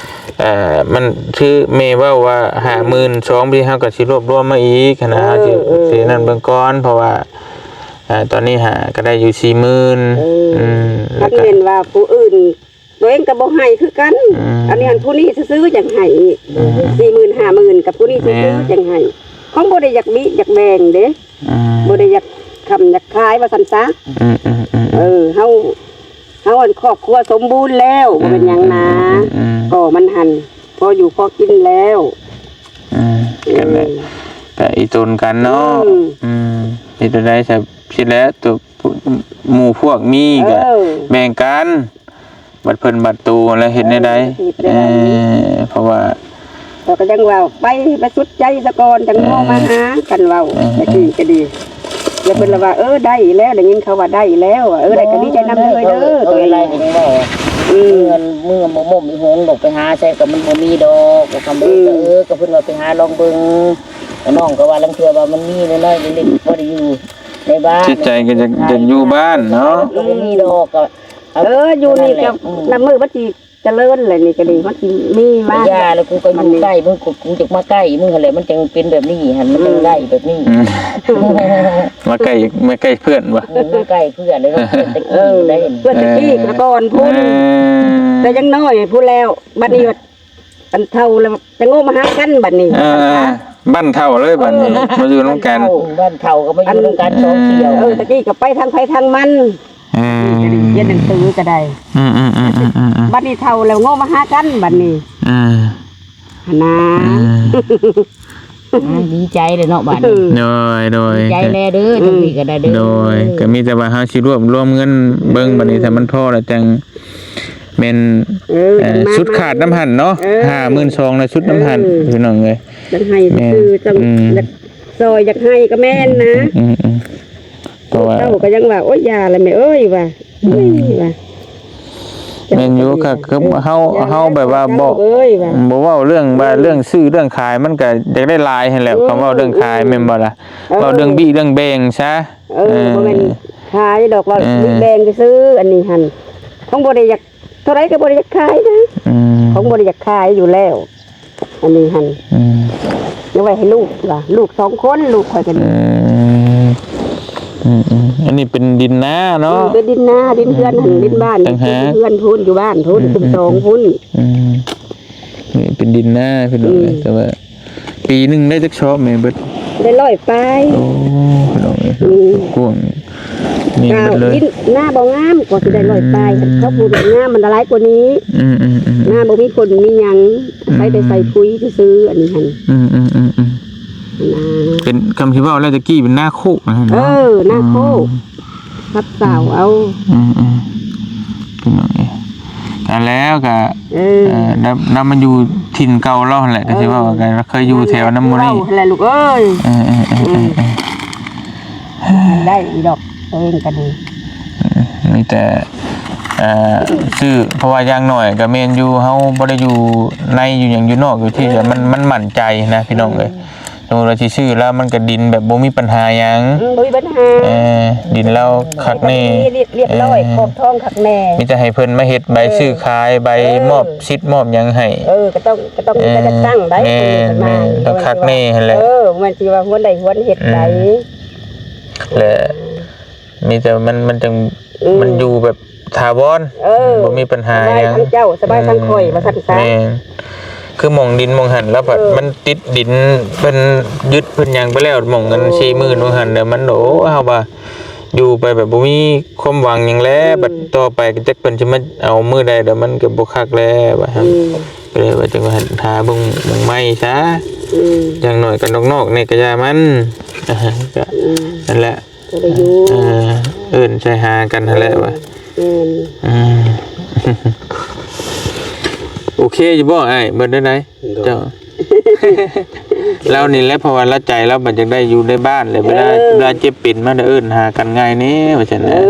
ເອີ ມັນຄືແມ່ເວົ້າວ່າຫ້າໝື່ນສອງ ບາດນີ້ເຮົາກໍຊິລວບລວມມາອີກຫັ້ນນະ ເອີ ເຮົາຊິ ເອີ ຊິນັ້ນເບິ່ງກ່ອນ ເພາະວ່າ ເອີ ຕອນນີ້ຫາກໍໄດ້ຢູ່ສີ່ໝື່ນ ເອີ ອືມ ຄັນແມ່ນວ່າຜູ້ອື່ນ ຕົວເອງກໍບໍ່ໃຫ້ຄືກັນ ອືມ ອັນນີ້ຫັ້ນຜູ້ນີ້ຊື່ໆຈັ່ງໃຫ້ ອືມ ສີ່ໝື່ນຫ້າໝື່ນກັບຜູ້ນີ້ຊື່ໆຈັ່ງໃຫ້ ແມ່ນ ຂອງບໍ່ໄດ້ຢາກບິຢາກແບ່ງເດ້ ອືມ ບໍ່ໄດ້ຢາກຄ້ຳຢາກຂາຍວ່າຊັ້ນຊະ ອືມໆໆ ເອີ ເຮົາ ເຮົາອັນຄອບຄົວສົມບູນແລ້ວ ອືມ ບໍ່ເປັນຫຍັງນາ ອືມໆໆ ກໍມັນຫັ້ນພໍຢູ່ພໍກິນແລ້ວ ອືມ ເອີ ກັນແຫຼະ ກໍອີ່ຕົນກັນເນາະ ອືມ ອືມ ເຮັດແນວໃດຊະ ຊິແລ້ວ ຕົວ ໝູ່ພວກມີກໍ ເອີ ແບ່ງກັນ ບັດເພິ່ນບັດໂຕແລ້ວເຮັດແນວໃດ ເອີ ເຮັດແນວໃດ ເອີ ເພາະວ່າ ເຂົາກໍຍັງວ່າໄປ ໄປສຸດໃຈສະກ່ອນ ຈັ່ງ ເອີ ໂທມາຫາກັນເວົ້າ ເອີ ແຕ່ກີ້ກໍດີ ແລ້ວເພິ່ນລະວ່າ ເອີ ໄດ້ແລ້ວ ໄດ້ຍິນເຂົາວ່າໄດ້ແລ້ວ ເອີ ໄດ້ກໍດີໃຈນຳເລີຍເດີ ໂຕເອງ ອືມ ເມື່ອ ເມື່ອບໍ່ໝົມອີ່ຫົງ ອອກໄປຫາໃສກໍມັນບໍ່ມີດອກ ກໍຄຳເອີ ອືມ ກໍເອີ ກໍເພິ່ນວ່າໄປຫາລອງເບິ່ງ ນ້ອງກໍວ່າລາງເທື່ອວ່າມັນມີນ້ອຍໆ ເລັກໆ ພໍໄດ້ຢູ່ໃນບ້ານ ຈິດໃຈກໍຢາກ ຢາກຢູ່ບ້ານເນາະ ກໍບໍ່ມີດອກ ກໍ ເອີ ຢູ່ນີ້ກໍ ນັ້ນແຫຼະ ອືມ ນັບມື້ມັນຊິຈະເລີນແຫຼະ ນີ້ກໍດີ ມັນຊິມີມາ ຢ່າແລ້ວ ກູກໍຢູ່ໃກ້ມຶງ ກູ ກູຈະມາໃກ້ມຶງຫັ້ນແຫຼະ ມັນຈັ່ງເປັນແບບນີ້ຫັ້ນ ມັນຈັ່ງໄດ້ແບບນີ້ ອືມ ມາໃກ້ ມາໃກ້ເພື່ອນບໍ່ ອືມ ມາໃກ້ເພື່ອນເລີຍ ເພື່ອນແຕ່ກີ້ໄດ້ ເອີ ເພື່ອນແຕ່ກີ້ ເອີ ແຕ່ກ່ອນພຸ້ນ ເອີ ແຕ່ຍັງນ້ອຍພຸ້ນແລ້ວ ບັດນີ້ ອັນເຖົ້າແລ້ວຈະໂງມມາຫາກັນບັດນີ້ ເອີ ບັ້ນເຖົ້າເລີຍບັດນີ້ ເອີ ມາຢູ່ນຳກັນ ບັ້ນເຖົ້າກໍມາຢູ່ນຳກັນ ອັນ ສອງສ່ຽວ ເອີ ຕະກີ້ກໍໄປທາງໃຜທາງມັນ ເອີ ຮຽນໜັງສືກໍໄດ້ ອືມໆໆໆໆ ບັດນີ້ເຖົ້າແລ້ວໂງມມາຫາກັນບັດນີ້ ເອີ ຫັ້ນນາ ເອີ ອ່າ ດີໃຈເລີຍເນາະບາດນີ້ ໂດຍ ໂດຍ ດີໃຈແດ່ເດີ ອືມ ຈັ່ງຊີ້ກໍໄດ້ເດີ ໂດຍ ກໍມີແຕ່ວ່າເຮົາຊິລວບລວມເງິນເບິ່ງ ອືມ ບັດນີ້ ຖ້າມັນພໍແລ້ວຈັ່ງ ແມ່ນ ເອີ ເອີ ມາ ຊຸດຂາດນຳຫັ້ນເນາະ ເອີ ຫ້າໝື່ນສອງ ນະ ຊຸດນຳຫັ້ນ ເອີ ພີ່ນ້ອງເອີຍ ຢາກໃຫ້ ແມ່ນ ຄືຈັ່ງ ອືມ ຢາກຊ່ອຍຢາກໃຫ້ກໍແມ່ນນະ ອືມໆໆ ເພາະວ່າ ເຈົ້າກໍຍັງວ່າ ໂອ້ຍ ຢ່າລະແມ່ເອີຍວ່າ ອືມ ໂອ້ຍວ່າ ແມ່ນຢູ່ ກໍຄືເຮົາ ເຮົາແບບວ່າບໍ່ ເອີຍວ່າ ບໍ່ເວົ້າເລື່ອງວ່າ ເອີ ເລື່ອງຊື້ເລື່ອງຂາຍ ມັນກໍຢາກໄດ້ຫຼາຍຫັ້ນແຫຼະ ເອີ ຄຳເວົ້າເລື່ອງຂາຍ ເອີ ແມ່ນບໍ່ລະ? ເອີ ເວົ້າເລື່ອງບີເລື່ອງແບ່ງຊະ ເອີ ເອີ ບໍ່ແມ່ນຂາຍດອກ ເວົ້າ ເອີ ບີແບ່ງຊື່ໆ ອັນນີ້ຫັ້ນ ຂອງບໍ່ໄດ້ຢາກ ເທົ່າໃດກໍບໍ່ໄດ້ຢາກຂາຍນະ ອືມ ຂອງບໍ່ໄດ້ຢາກຂາຍຢູ່ແລ້ວ ອັນນີ້ຫັ້ນ ອືມ ເອົາໄວ້ໃຫ້ລູກວ່າ ລູກສອງຄົນ ລູກຂ້ອຍກໍດີ ອືມ ອືມໆ ອັນນີ້ເປັນດິນນາເນາະ ເອີ ເປັນດິນນາ ດິນເຮືອນຫັ້ນ ອືມ ດິນບ້ານ ຕ່າງຫາກ ເຮືອນພຸ້ນ ຢູ່ບ້ານພຸ້ນ ອືມ ຄຸມສອງ ອືມ ພຸ້ນ ອືມ ນີ້ເປັນດິນນາພີ່ນ້ອງເອີຍ ອືມ ແຕ່ວ່າ ປີໜຶ່ງໄດ້ຈັກຊອບແມ່ເບິດ? ໄດ້ຮ້ອຍປາຍ ໂອ້ ພີ່ນ້ອງເອີຍ ອືມ ກວ້າງນີ້ເບິດເລີຍ ດິນນາບໍ່ງາມ ກວ່າຊິໄດ້ຮ້ອຍປາຍ ອືມ ເຂົາປູກງາມ ມັນຫຼາຍກວ່ານີ້ ອືມໆໆ ນາບໍ່ມີຝົນມີຫຍັງ ອືມ ໃຊ້ແຕ່ໃສ່ປຸ໋ຍຊື່ໆ ອັນນີ້ຫັ້ນ ອືມໆໆໆ ນາ ເປັນ ຄຳທີ່ເວົ້າແລ້ວຕະກີ້ເປັນນາໂຄກນະ ເອີ ນາໂຄກ ອືມ ຮັບສາວເອົາ ອືມໆ ພີ່ນ້ອງເອີຍ ອັນແລ້ວກະ ເອີ ເອີ ນຳ ນຳມາຢູ່ຖິ່ນເກົ່າລາວຫັ້ນແຫຼະ ກໍຊິເວົ້າ ເອີ ກໍເຄີຍຢູ່ແຖວນຳໝູ່ນີ້ ນັ້ນແຫຼະລູກເອີຍ ເອີ ເອີ ເອີ ເອີ ເອີ ໄດ້ອີດອກ ໂຕເອງກໍດີ ເອີ ມີແຕ່ ເອີ ຊື້ ເພາະວ່າຢ່າງໜ້ອຍກໍແມ່ນຢູ່ ເຮົາບໍ່ໄດ້ຢູ່ໃນ ຢູ່ຫຍັງ ຢູ່ນອກ ຢູ່ທີ່ ເອີ ມັນ ມັນໝັ້ນໃຈນະ ພີ່ນ້ອງເອີຍ ເອີ ສົມມຸດວ່າຊິຊື້ລາວ ມັນກໍດິນແບບບໍ່ມີບັນຫາຫຍັງ ອືມ ບໍ່ມີບັນຫາ ເອີ ດິນລາວຄັກແນ່ ເອີ ຮຽບຮ້ອຍ ເອີ ຂອບທອງຄັກແນ່ ມີແຕ່ໃຫ້ເພິ່ນມາເຮັດໃບ ເອີ ຊື້ຂາຍ ໃບ ເອີ ມອບສິດມອບຫຍັງໃຫ້ ເອີ ກໍຕ້ອງ ກໍຕ້ອງ ເອີ ມີການຈັດຕັ້ງໄດ໋ ແມ່ນ ຕ້ອງຄັກແນ່ຫັ້ນແຫຼະ ເອີ ບໍ່ແມ່ນຊິວ່າຫວນໃດຫວນເຮັດໄດ໋ ອືມ ແລະ ມີແຕ່ມັນ ມັນຈັ່ງ ອືມ ມັນຢູ່ແບບຖາວອນ ເອີ ບໍ່ມີບັນຫາຫຍັງ ສະບາຍທັງເຈົ້າ ສະບາຍທັງຂ້ອຍ ອືມ ວ່າຊັ້ນຊະ ແມ່ນ ຄືໝ່ອງດິນໝ່ອງຫັ້ນລະ ເອີ ພັດມັນຕິດດິນ ເພິ່ນຍຶດເພິ່ນຫຍັງໄປແລ້ວ ໝ່ອງເງິນ ເອີ ສີ່ໝື່ນໝ່ອງຫັ້ນ ແລ້ວມັນ ໂອ້ ເຮົາວ່າຢູ່ໄປແບບບໍ່ມີຄວາມຫວັງຫຍັງແລ້ວ ອືມ ບັດຕໍ່ໄປກໍຈັກເພິ່ນຊິມາເອົາມື້ໃດ ແລ້ວມັນກໍບໍ່ຄັກແລ້ວວ່າ ອືມ ກໍເລີຍວ່າຈັ່ງວ່າຫາເບິ່ງໝ່ອງໃໝ່ຊະ ອືມ ຢ່າງໜ້ອຍກໍນອກໆ ນີ້ກໍຢ່າມັນ ກໍ ອືມ ນັ້ນແຫຼະ ກໍໄດ້ຢູ່ ເອີ ເອີ້ນໃສ່ຫາກັນຫັ້ນແຫຼະວ່າ ເອີ ອືມ ໂອເຄຢູ່ບໍ່ອ້າຍ ເບິດໄດ້ໃດ ໂດຍ ເຈົ້າ ລາວນີ້ແຫຼະ ເພາະວ່າລາວໃຈລາວມັນຢາກໄດ້ຢູ່ໃນບ້ານແຫຼະ ເວລາ ເອີ ເວລາເຈັບເປັນມາເອີ້ນຫາກັນງ່າຍແດ່ວ່າຊັ້ນນະ ເອີ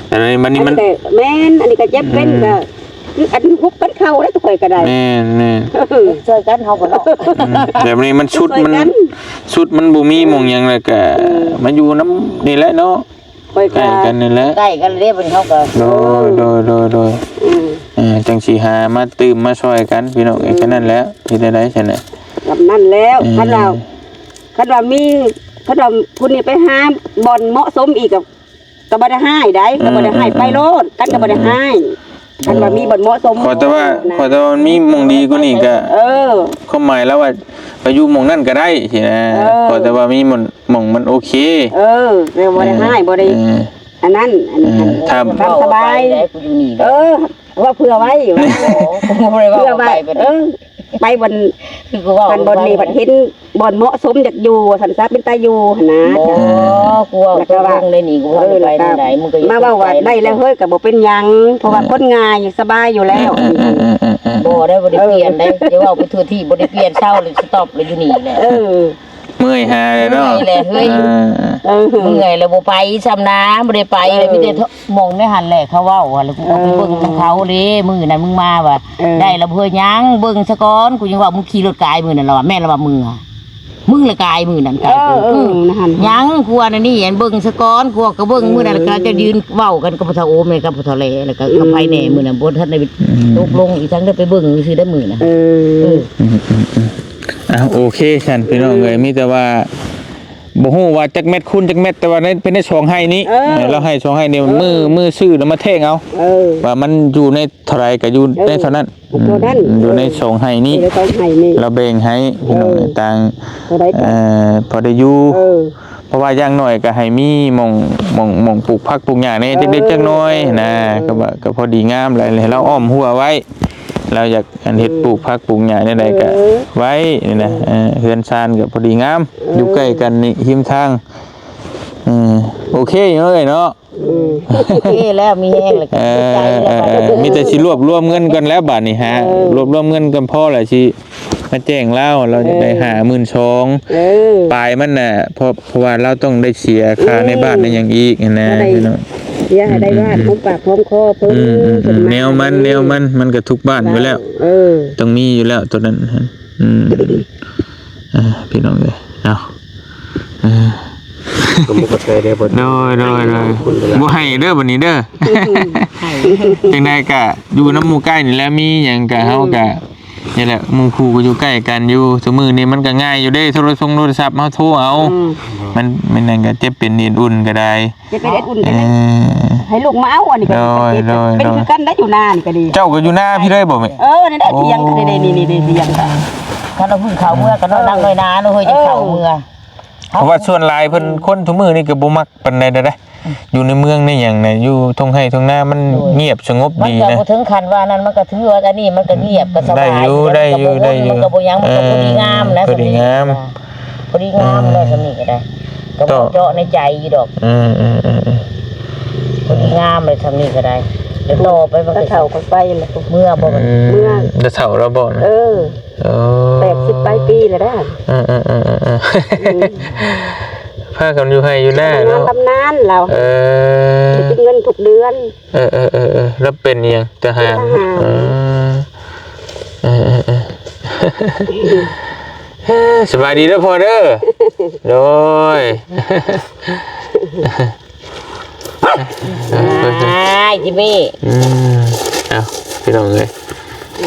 ແຕ່ອັນນີ້ມັນ ອັນນີ້ມັນ ແມ່ນ ອັນນີ້ກໍເຈັບເປັນ ອືມ ກໍ ອັນຮຸບກັນເຂົ້າໄດ້ ຂ້ອຍກໍໄດ້ ແມ່ນໆ ເອີ ຊ່ວຍກັນເຮົາກໍເນາະ ອືມ ແບບນີ້ມັນຊຸດ ມັນຊຸດ ມັນບໍ່ມີໝ່ອງຫຍັງ ແລ້ວກໍ ເອີ ມາຢູ່ນຳນີ້ແຫຼະເນາະ ຂ້ອຍກໍ ໃກ້ກັນນີ້ແຫຼະ ໃກ້ກັນເດ້ ເພິ່ນເຮົາກໍ ໂດຍ ໂດຍ ໂດຍ ໂດຍ ອືມ ເອີ ຈັ່ງຊິຫາມາຕື່ມມາຊ່ອຍກັນ ພີ່ນ້ອງເອີຍ ອືມ ແຄ່ນັ້ນແຫຼະ ເຮັດໄດ້ໃດຊັ້ນນະ ສ່ຳນັ້ນແລ້ວ ເອີ ຄັນວ່າ ຄັນວ່າມີ ຄັນວ່າຜູ້ນີ້ໄປຫາບ່ອນເໝາະສົມອີກກໍ ກໍບໍ່ໄດ້ຮ້າຍໃດ ກໍບໍ່ໄດ້ຮ້າຍ ເອີ ໄປໂລດ ກັນກໍບໍ່ໄດ້ຮ້າຍ ເອີ ຄັນວ່າມີບ່ອນເໝາະສົມ ຂໍແຕ່ວ່າ ນະ ຂໍແຕ່ວ່າມັນມີໝ່ອງດີກວ່ານີ້ກໍ ເອີ ຄວາມໝາຍລາວວ່າໄປຢູ່ໝ່ອງນັ້ນກໍໄດ້ຊີ້ນະ ເອີ ຂໍແຕ່ວ່າມີໝ່ອງ ໝ່ອງມັນໂອເຄ ເອີ ແຕ່ບໍ່ໄດ້ຮ້າຍ ເອີ ບໍ່ໄດ້ ເອີ ອັນນັ້ນ ອັນ ເອີ ອັນ ຕາມສະບາຍ ເອີ ເວົ້າເຜື່ອໄວ້ ເອີ ບໍ່ໄດ້ເວົ້າ ເຜື່ອໄວ້ ໄປ ເອີ ໄປບ່ອນ ຄືເວົ້າ ຄັນບ່ອນນີ້ພັດເຫັນບ່ອນເໝາະສົມຢາກຢູ່ວ່າຊັ້ນຊະ ເປັນຕາຢູ່ຫັ້ນນະ ບໍ່ ກູເວົ້າຕົກລົງໄດ້ນີ້ ກູເວົ້າໄປແນວໃດ ເອີ ມຶງກໍຢ່າ ມາເວົ້າວ່າໄດ້ແລ້ວເຮີ້ຍ ກໍບໍ່ເປັນຫຍັງ ເພາະວ່າ ເອີ ຄົນງ່າຍສະບາຍຢູ່ແລ້ວ ເອີ ບໍ່ໄດ້ ບໍ່ໄດ້ປ່ຽນໄດ໋ ເອີ ຢ່າເວົ້າໄປທົ່ວທີ່ ບໍ່ໄດ້ປ່ຽນ ເຊົາແລ້ວ ສະຕັອບແລ້ວ ຢູ່ນີ້ແຫຼະ ເອີ ເມື່ອຍຫາແລ້ວເນາະ ເມື່ອຍແຫຼະເຮີ້ຍ ເອີ ເອີ ເມື່ອຍແລ້ວບໍ່ໄປຊ້ຳນາ ບໍ່ໄດ້ໄປ ເອີ ແລ້ວມີແຕ່ ໝ່ອງໃນຫັ້ນແຫຼະເຂົາເວົ້າ ແລ້ວກູກໍໄປເບິ່ງນຳເຂົາເດ້ ມື້ນັ້ນມຶງມາວ່າ ເອີ ໄດ້ລະເພື່ອຫຍັງ ເບິ່ງສະກ່ອນ ກູຍັງວ່າມຶງຂີ່ລົດກາຍມື້ນັ້ນລະວ່າ ແມ່ນລະວ່າມຶງ ມຶງລະກາຍມື້ນັ້ນກາຍ ເອີ ເອີ ຫັ້ນ ຫຍັງ ກູວ່ານັ້ນນີ້ ອັນເບິ່ງສະກ່ອນ ກູກໍເບິ່ງ ເອີ ມື້ນັ້ນກໍຈະຢືນເວົ້າກັນກັບພໍ່ເຖົ້າໂອມ ແລະກັບພໍ່ເຖົ້າແຫຼ ແລ້ວກໍ ເອີ ກັບໃຜແດ່ ມື້ນັ້ນບໍ່ທັນໄດ້ ອືມ ຕົກລົງອີ່ສັງ ໄດ້ໄປເບິ່ງຊື່ໄດ້ມື້ນັ້ນ ເອີ ເອີ ອືມໆໆ ອ່ະ ໂອເຄຊັ້ນ ພີ່ນ້ອງເອີຍ ເອີ ມີແຕ່ວ່າ ບໍ່ຮູ້ວ່າຈັກແມັດຄູນຈັກແມັດ ແຕ່ວ່າໃນ ເປັນໃນສອງໄຮ່ນີ້ ເອີ ເອີ ລາວໃຫ້ສອງໄຮ່ນີ້ ເອີ ມື້ ມື້ຊື້ແລ້ວມາແທງເອົາ ເອີ ວ່າມັນຢູ່ໃນເທົ່າໃດກໍຢູ່ ເອີ ໃນເທົ່ານັ້ນ ເທົ່ານັ້ນ ອືມ ຢູ່ໃນ ເອີ ສອງໄຮ່ນີ້ ຢູ່ໃນສອງໄຮ່ນີ້ ລາວແບ່ງໃຫ້ ເອີ ພີ່ນ້ອງ ຕ່າງ ເທົ່າໃດກໍ ເອີ ພໍໄດ້ຢູ່ ເອີ ເພາະວ່າຢ່າງໜ້ອຍກໍໃຫ້ມີໝ່ອງ ໝ່ອງ ໝ່ອງປູກຜັກປູກຫຍ້າແດ່ ເອີ ຈັກເລັກຈັກນ້ອຍນະ ເອີ ກໍວ່າ ກໍພໍດີງາມແຫຼະ ແລ້ວອ້ອມຮົ້ວໄວ້ ລາວຢາກ ອັນເຮັດ ອືມ ປູກຜັກປູກຫຍ້າແນວໃດກໍ ເອີ ໄວ້ນີ້ນະ ເອີ ເອີ ເຮືອນຊານກໍພໍດີງາມ ເອີ ຢູ່ໃກ້ກັນນີ້ ຮິມທາງ ເອີ ໂອເຄຢູ່ເລີຍເນາະ ອືມ ໂອເຄແລ້ວ ມີແຮງແລ້ວ ເອີ ເອີ ເອີ ມີແຕ່ຊິລວບລວມເງິນກ່ອນແລ້ວບາດນີ້ ຫາ ເອີ ລວບລວມເງິນກ່ອນ ພໍແລ້ວຊິມາແຈ້ງລາວ ລາວຢາກໄດ້ ເອີ ຫ້າໝື່ນສອງ ເອີ ປາຍມັນນະ ເພາະ ເພາະວ່າລາວຕ້ອງໄດ້ເສຍຄ່າ ເອີ ໃນບ້ານໃນຫຍັງອີກຫັ້ນນະ ກໍໄດ້ ພີ່ນ້ອງ ຢ່າໃຫ້ໄດ້ ອືມ ບ້ານ ອືມ ຫອມປາກຫອມຄໍເພິ່ນ ອືມ ເພິ່ນ ອືມ ມາ ແນວມັນ ແນວມັນ ມັນກໍທຸກບ້ານຢູ່ແລ້ວ ເອີ ຕ້ອງມີຢູ່ແລ້ວໂຕນັ້ນ ອືມ ອ່າ ພີ່ນ້ອງເອີຍ ເອົາ ເອີ ກໍບໍ່ເຂົ້າໃຈເດ້ ບໍ່ ໂດຍ ໂດຍ ໂດຍ ບໍ່ໃຫ້ເດີບັດນີ້ເດີ ໃຫ້ ຈັ່ງໃດກະຢູ່ນຳໝູ່ໃກ້ນີ້ແຫຼະ ມີຫຍັງກະເຮົາກະ ນີ້ແຫຼະ ໝູ່ຄູ່ກໍຢູ່ໃກ້ກັນຢູ່ ຊຸມື້ນີ້ມັນກໍງ່າຍຢູ່ເດ້ ໂທລະຊົງໂທລະສັບເຮົາໂທເອົາ ອືມ ມັນ ມັນນັ້ນກໍເຈັບເປັນເອັນອຸ່ນກໍໄດ້ ເຈັບເປັນເອັນອຸ່ນກໍໄດ້ ເອີ ໃຫ້ລູກມາເອົາ ອັນນີ້ກໍ ໂດຍ ເປັນ ໂດຍ ເປັນ ໂດຍ ຄືກັນໄດ້ ຢູ່ນານີ້ກໍດີ ເຈົ້າກໍຢູ່ນາພີ້ເລີຍບໍ່ແມ່? ເອີ ນັ້ນແຫຼະ ໂອ້ ຖຽງກໍໄດ້ ນີ້ໆ ຖຽງກໍ ຄັນເອົາພື້ນເຂົ້າເມືອ ກໍນອນຫຼັບເງີຍໜ້າເນາະ ເຮີ້ຍ ເອີ ຈະເຂົ້າເມືອ ເພາະວ່າສ່ວນຫຼາຍເພິ່ນ ອືມ ຄົນທຸກມື້ນີ້ກໍບໍ່ມັກປານໃດເດ້ ຢູ່ໃນເມືອງໃນຫຍັງນະ ຢູ່ທົ່ງໄຮ່ທົ່ງນາມັນ ໂດຍ ງຽບສະຫງົບດີນະ ມັນກໍບໍ່ເຖິງຂັ້ນວ່ານັ້ນ ມັນກໍຖືວ່າອັນນີ້ມັນກໍງຽບ ກໍສະບາຍ ໄດ້ຢູ່ ໄດ້ຢູ່ ໄດ້ຢູ່ ມັນກໍບໍ່ຫຍັງ ມັນກໍພໍດີງາມນະ ເອີ ພໍດີງາມ ພໍດີງາມແລ້ວ ເອີ ສ່ຳນີ້ກໍໄດ້ ກໍບໍ່ເຈາະໃນໃຈຢູ່ດອກ ເອີ ເອີ ເອີ ເອີ ພໍດີງາມແລ້ວ ສ່ຳນີ້ກໍໄດ້ ແລ້ວຕໍ່ໄປມັນກໍ ເຖົ້າກໍໄປແລ້ວ ເມືອບໍ່ບັດນີ້ ອືມ ເມືອ ແຕ່ເຖົ້າແລ້ວບໍ່ນະ ເອີ ເອີ ແປດສິບປາຍປີແລ້ວເດ້ ເອີໆໆ ອືມ ພາກັນຢູ່ໄຮ່ຢູ່ນາເນາະ ທຳງານບຳນານລາວ ເອີ ໄດ້ກິນເງິນທຸກເດືອນ ເອີໆໆໆ ແລ້ວເປັນອີ່ຫຍັງ? ທະຫານ ທະຫານ ເອີ ເອີໆໆ ເອີ ສະບາຍດີເດີພໍ່ເດີ ໂດຍ ອ້າຍ ຈິມມີ້ ອືມ ເອົາ ພີ່ນ້ອງເອີຍ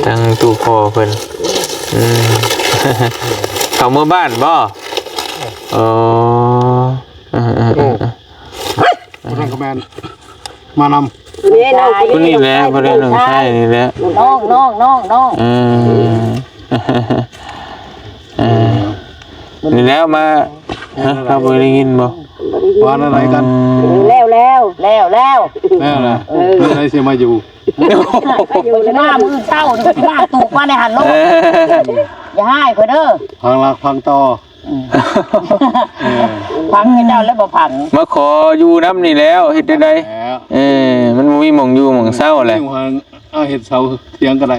ທາງຕູ້ພໍ່ເພິ່ນ ອືມ ເຂົາເມືອບ້ານບໍ່? ອໍ ເອີໆໆໆ ຜູ້ນັ້ນກໍແມ່ນ ມານຳ ນີ້ນ້ອງ ຜູ້ນີ້ແຫຼະ ຜູ້ນີ້ນ້ອງຊາຍນີ້ແຫຼະ ນ້ອງ ນ້ອງ ນ້ອງ ນ້ອງ ເອີ ເອີ ນີ້ແຫຼະມາ ຮະ ເຮົາບໍ່ໄດ້ຍິນບໍ່? ວ່າແນວໃດກັນ? ເອີ ແລ້ວ ແລ້ວ ແລ້ວ ແລ້ວ ແລ້ວນະ ເອີ ເມື່ອໃດຊິມາຢູ່? ຂ້ອຍຊິມາມື້ເຊົ້ານີ້ ຂ້ອຍຊິມາຕູບມາໃນຫັ້ນໂລດ ເອີ ຢ່າຮ້າຍຂ້ອຍເດີ ພັງຫຼັກພັງຕໍ່ ອືມ ເອີ ພັງໃຫ້ເຈົ້າແລ້ວບໍ່ພັງ ມາຂໍຢູ່ນຳນີ້ແລ້ວ ເຮັດຈັ່ງໃດ? ແລ້ວ ເອີ ມັນບໍ່ມີໝ່ອງຢູ່ໝ່ອງເຊົາແຫຼະ ເອົາເຮັດເສົາຖຽງກໍໄດ້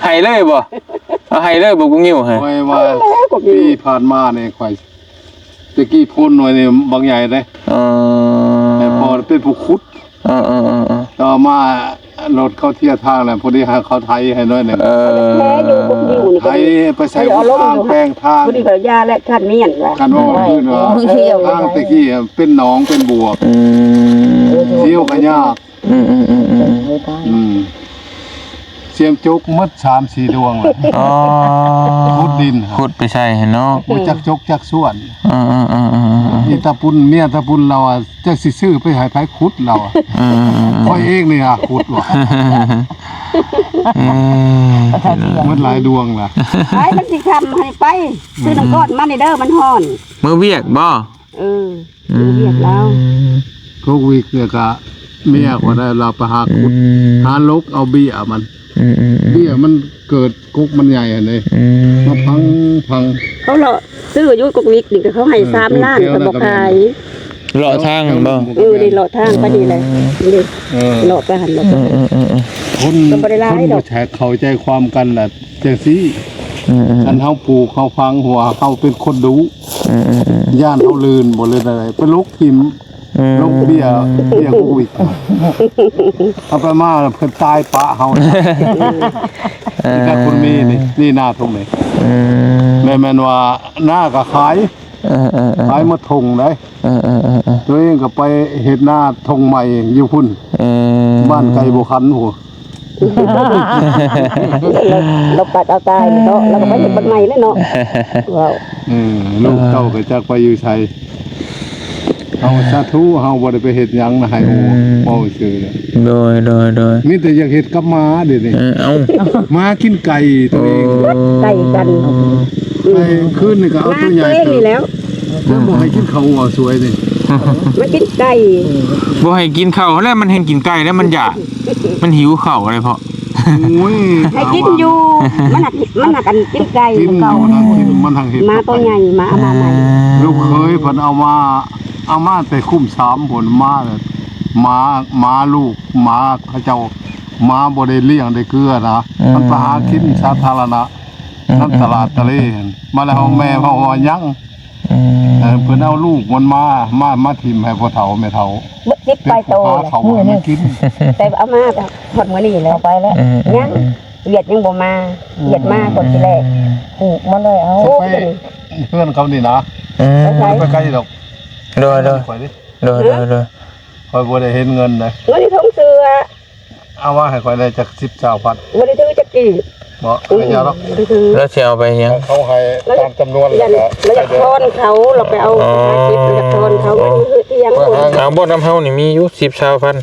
ໃຫ້ເລີຍບໍ່? ເອົາໃຫ້ເລີຍບໍ່ ກູງິ້ວ ຮະ? ຂ້ອຍວ່າປີຜ່ານມານີ້ ຂ້ອຍ ແຕ່ກີ້ໂພນໜ່ວຍນີ້ບັກໃຫຍ່ເດ້ ອໍ ແຕ່ພໍ່ເປັນຜູ້ຂຸດ ເອີໆໆໆ ຕໍ່ມາລົດເຂົາເທທາງແລ້ວ ພໍດີຫາເຂົາໄຖໃຫ້ໜ້ອຍໜຶ່ງ ເອີ ແທ້ຢູ່ ບຸກຢູ່ນີ້ ໄຖໄປໃສ່ ເຂົາເຈົ້າເອົາລົງຢູ່ ທາງແປງທາງ ພໍດີເຂົາຢາແລະຄັນມຽນວ່າ ຄັນວ່າ ເອີ ເອີ ທາງແຕ່ກີ້ເປັນໜອງເປັນບວກ ອືມ ສຽວກໍຍາກ ອືມໆໆໆ ອືມ ສຽມຈົກໝົດສາມສີ່ດວງແລ້ວ ອໍ ຂຸດດິນ ຂຸດໄປໃສ່ຫັ້ນເນາະ ບໍ່ຈັກຈົກຈັກສ່ວນ ເອີໆໆໆ ອີຕາປຸນ ເມຍຕາປຸນລາວວ່າ ຈັກຊິຊື້ໄປໃຫ້ໃຜຂຸດລາວ ເອີໆໆໆ ຂ້ອຍເອງນີ້ຫາຂຸດວ່າ ເອີ ໝົດຫຼາຍດວງລະ ໄປ ມັນຊິຄ່ຳ ໃຫ້ໄປ ຊື້ນ້ຳກ້ອນມານີ້ເດີ ມັນຮ້ອນ ມື້ວຽກບໍ່? ເອີ ອືມ ເຮັດວຽກລາວ ພວກວິກເນຍກະເມຍຂ້ອຍໄດ້ລາວໄປຫາຂຸດ ອືມ ຫາຫຼົກເອົາເບ້ຍມັນ ອືມໆໆ ເບ້ຍມັນເກີດກົກມັນໃຫຍ່ຫັ້ນເດ້ ອືມ ມາພັງ ພັງ ເຂົາເລາະຊື້ຢູ່ກົກວິກນີ້ ກໍເຂົາໃຫ້ ເອີ ສາມລ້ານ ແຖວນັ້ນກໍບໍ່ຂາຍ ເລາະທາງຫັ້ນບໍ່? ເອີ ໄດ້ເລາະທາງໄປນີ້ແຫຼະ ເອີ ເດ້ ເອີ ເລາະໄປຫັ້ນ ເລາະໄປ ອືມໆໆໆ ຄົນ ກໍບໍ່ໄດ້ຫຼາຍດອກ ຄົນບໍ່ແທກເຂົ້າໃຈຄວາມກັນລະ ຈັ່ງຊີ້ ອືມໆໆ ຄັນເຮົາປູກເຮົາຝັງຫົວ ເຮົາເປັນຄົນດຸ ອືມໆໆ ຢ້ານເຮົາລື່ນບໍ່ ຫຼືໃດ ໄປຫຼົກຖິ້ມ ອືມ ຫຼົກເບ້ຍ ເບ້ຍໂຄວິດ ເອົາໄປມາເພິ່ນຕາຍປະເຮົາ ເອີ ມີແຕ່ຄົນມີນີ້ ນີ້ນາທົ່ງນີ້ ອືມ ແມ່ນ ແມ່ນວ່ານາກໍຂາຍ ເອີໆໆໆ ຂາຍໝົດທົ່ງໄດ໋ ເອີໆໆໆ ຕົວເອງກໍໄປເຮັດນາທົ່ງໃໝ່ຢູ່ພຸ້ນ ເອີ ບ້ານໄກ່ບົວຂັນພຸ້ນ ລາວ ລາວປັດເອົາຕາຍເນາະ ລາວກໍໄປເຮັດບ່ອນໃໝ່ແລ້ວເນາະ ເວົ້າ ເອີ ລູກເຕົ້າກໍຈັກໄປຢູ່ໃສ ເຮົາສາທຸ ເຮົາບໍ່ໄດ້ໄປເຮັດຫຍັງນະ ໃຫ້ ອືມ ເວົ້າຊື່ ໂດຍ ໂດຍ ໂດຍ ມີແຕ່ຢາກເຮັດກັບໝາດຽວນີ້ ເອີ ເອົ້າ ໝາກິນໄກ່ຕົວເອງ ໂອ້ ໄກ່ກັນ ໄກ່ຄືນນີ້ກໍເອົາຕົວໃຫຍ່ເຕີບ ນີ້ແລ້ວ ແລ້ວບໍ່ໃຫ້ກິນເຂົ້າ ເວົ້າສວຍນີ້ ມາກິນໄກ່ ບໍ່ໃຫ້ກິນເຂົ້າແລ້ວ ມັນແຮ່ງກິນໄກ່ແລ້ວ ມັນຢາກ ມັນຫິວເຂົ້າເລີຍເພາະ ໂອ້ຍ ໃຫ້ກິນຢູ່ ມັນຫາກ ມັນຫາກອັນກິນໄກ່ ກິນ ເກົ່າ ມັນຫາກກິນ ມັນຫາກເຮັດ ໝາຕົວໃຫຍ່ ໝາເອົາມາໃໝ່ ອ່າ ລູກເຂີຍເພິ່ນເອົາມາ ເອົາມາແຕ່ຄຸ້ມສາມພຸ້ນ ໝາ ໝາ ໝາລູກ ໝາເຂົາເຈົ້າ ໝາບໍ່ໄດ້ລ້ຽງໄດ້ເກືອນະ ອືມ ມັນໄປຫາກິນສາທາລະນະ ອືມ ນຳຕະຫຼາດຕະເລຫັ້ນ ມາແລ້ວ ອືມ ແມ່ເວົ້າວ່າຍັງ ອືມ ເອີ ເພິ່ນເອົາລູກມັນມາ ມາ ມາຖິ້ມໃຫ້ພໍ່ເຖົ້າແມ່ເຖົ້າ ເບິດສິບປາຍໂຕ ເປັນຜູ້ຫາເຂົ້າໃຫ້ມັນກິນ ແຕ່ເອົາມາຮອດມື້ນີ້ແລ້ວ ເອົາໄປແລ້ວ ເອີ ຍັງ ເອີ ວຽດຍັງບໍ່ມາ ອືມ ວຽດມາກ່ອນທີແລກ ອືມ ປູກມັນໄດ້ເອົາ ປູກໄປ ເຮືອນເຂົານີ້ນະ ເອີ ໄປໄກດອກ ໂດຍ ໂດຍ ຂ້ອຍນີ້ ໂດຍ ໂດຍ ໂດຍ ຂ້ອຍບໍ່ໄດ້ເຫັນເງິນນະ ເງິນໃນຖົງເສື້ອ ເອົາມາໃຫ້ຂ້ອຍໄດ້ຈັກສິບ ຊາວພັນ ບໍ່ໄດ້ຖືຈັກກີບ ບໍ່ ອືມ ເອົາຫຍັງດອກ ບໍ່ໄດ້ຖື ແລ້ວຊິເອົາໄປຫຍັງ ເຂົາໃຫ້ຕາມຈຳນວນ ແລ້ວກໍ ລາວຢາກທອນເຂົາ ລາວໄປເອົາ ອໍ ຫາເກັບ ລາວຢາກທອນເຂົາ ອໍ ເງິນເຮືອນທຽງ ເອົາບໍ່ ນຳເຮົານີ້ມີຢູ່ສິບ ຊາວພັນ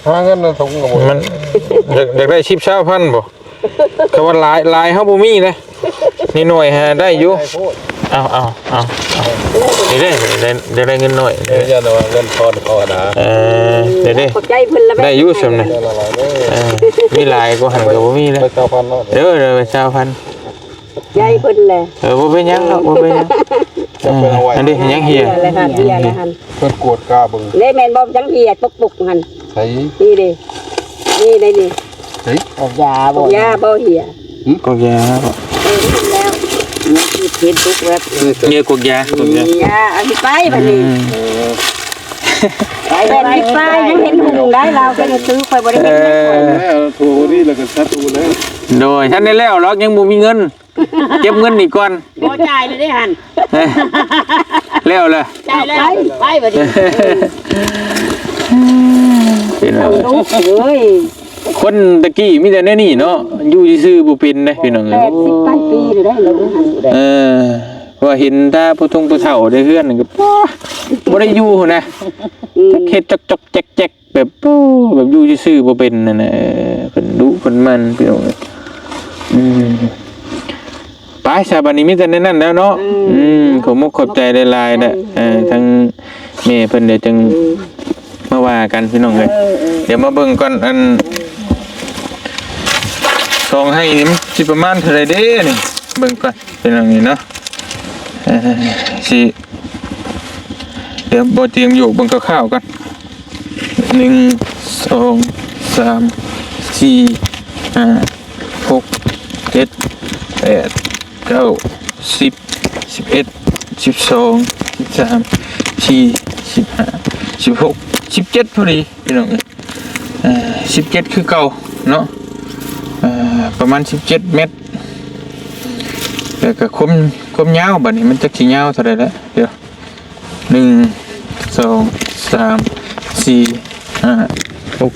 ຫາເງິນໃນຖົງກໍບໍ່ ມັນ ຢາກ ຢາກໄດ້ສິບ ຊາວພັນບໍ່ ຄຳວ່າຫຼາຍ ຫຼາຍເຮົາບໍ່ມີເດ້ ໜ້ອຍໆຫາໄດ້ຢູ່ ເອົາ ເອົາ ເອົາ ເອົາ ນີ້ເດ້ ໄດ້ ໄດ້ເງິນໜ້ອຍ ເອີ ຢ້ານວ່າເງິນທອນເຂົານະ ເອີ ເດ້ ຂອບໃຈເພິ່ນລະ ໄດ້ຢູ່ສ່ຳນີ້ ເອີ ມີຫຼາຍກວ່າຫັ້ນກໍບໍ່ມີແລ້ວ ໄປຊາວພັນເນາະ ເດີ ໄປຊາວພັນ ໃຫຍ່ເພິ່ນແຫຼະ ເອີ ບໍ່ເປັນຫຍັງດອກ ບໍ່ເປັນຫຍັງ ເອີ ອັນນີ້ຫຍັງເຮຍ ເຮຍແລ້ວຫັ້ນ ເພິ່ນກວດກາເບິ່ງ ເດ້ ແມ່ນບໍ່ ຍັງເຮຍປຸກໆຫັ້ນ ໃສ ນີ້ເດ້ ນີ້ໄດ໋ນີ້ ໃສ ອອກຢາບໍ່ ອອກຢາບໍ່ເຮຍ ກອກຢາ ເອີ ເຫັນແລ້ວ ເຫັນຕຸກແວບ ເຮຍກອກຢາ ກອກຢາ ຢາ ເອົາຊິໄປບັດນີ້ ອືມ ເອີ ໄປ ແປດສິບປາຍ ຍັງເຫັນຫຸ່ງໄດ້ ລາວກໍຍັງຊື້ ຂ້ອຍບໍ່ໄດ້ເຫັນ ເອີ ໂທນີ້ແລ້ວກໍສັດໂຕແລ້ວ ໂດຍ ທັນໄດ້ແລ້ວດອກ ຍັງບໍ່ມີເງິນ ເກັບເງິນນີ້ກ່ອນ ບໍ່ຈ່າຍເລີຍເດ້ຫັ້ນ ແລ້ວລະ ຈ່າຍແລ້ວ ໄປ ໄປບັດນີ້ ເປັນວ່າ ເອີຍ ຄົນຕະກີ້ມີແຕ່ແນວນີ້ເນາະ ຢູ່ຊື່ໆບໍ່ເປັນເດ້ພີ່ນ້ອງເອີຍ ແປດສິບປາຍປີແລ້ວໄດ໋ ເອີ ເພາະວ່າເຫັນແຕ່ຜູ້ທົງຜູ້ເຖົ້າໃນເຮືອນນັ້ນກໍ ບໍ່ໄດ້ຢູ່ຫັ້ນນະ ອືມ ຈັກເຮັດຈອກໆແຈກໆ ແບບ ໂອ້ ແບບຢູ່ຊື່ໆບໍ່ເປັນນັ້ນນະ ເອີ ເພິ່ນດຸເພິ່ນໝັ່ນພີ່ນ້ອງເອີຍ ອືມ ໄປຊະ ບັດນີ້ມີແຕ່ແນວນັ້ນແລ້ວເນາະ ອືມ ອືມ ຂອບມຸກຂອບໃຈຫຼາຍໆເດີ ເອີ ເອີ ທາງແມ່ເພິ່ນ ດຽວຈັ່ງ ອືມ ມາວ່າກັນພີ່ນ້ອງເອີຍ ເອີ ເອີ ດຽວມາເບິ່ງກ່ອນ ອັນ ສອງໄຮ່ນີ້ມັນຊິປະມານເທົ່າໃດເດ້ນີ້ ເບິ່ງກ່ອນ ເປັນຫຍັງນີ້ເນາະ ເອີ ຊິ ດຽວບໍ່ຕຽງໂຍກເບິ່ງຄ່າວໆກ່ອນ ໜຶ່ງ ສອງ ສາມ ສີ່ ຫ້າ ຫົກ ເຈັດ ແປດ ເກົ້າ ສິບ ສິບເອັດ ສິບສອງ ສິບສາມ ສິບສີ່ ສິບຫ້າ ສິບຫົກ ສິບເຈັດ ພໍດີ ພີ່ນ້ອງເອີຍ ເອີ ສິບເຈັດຄືເກົ່າເນາະ ເອີ ປະມານສິບເຈັດແມັດ ແລ້ວກໍຄວາມ ຄວາມຍາວບັດນີ້ມັນຈັກຊິຍາວເທົ່າໃດແລ້ວ ດຽວ ໜຶ່ງ ສອງ ສາມ ສີ່ ຫ້າ ຫົກ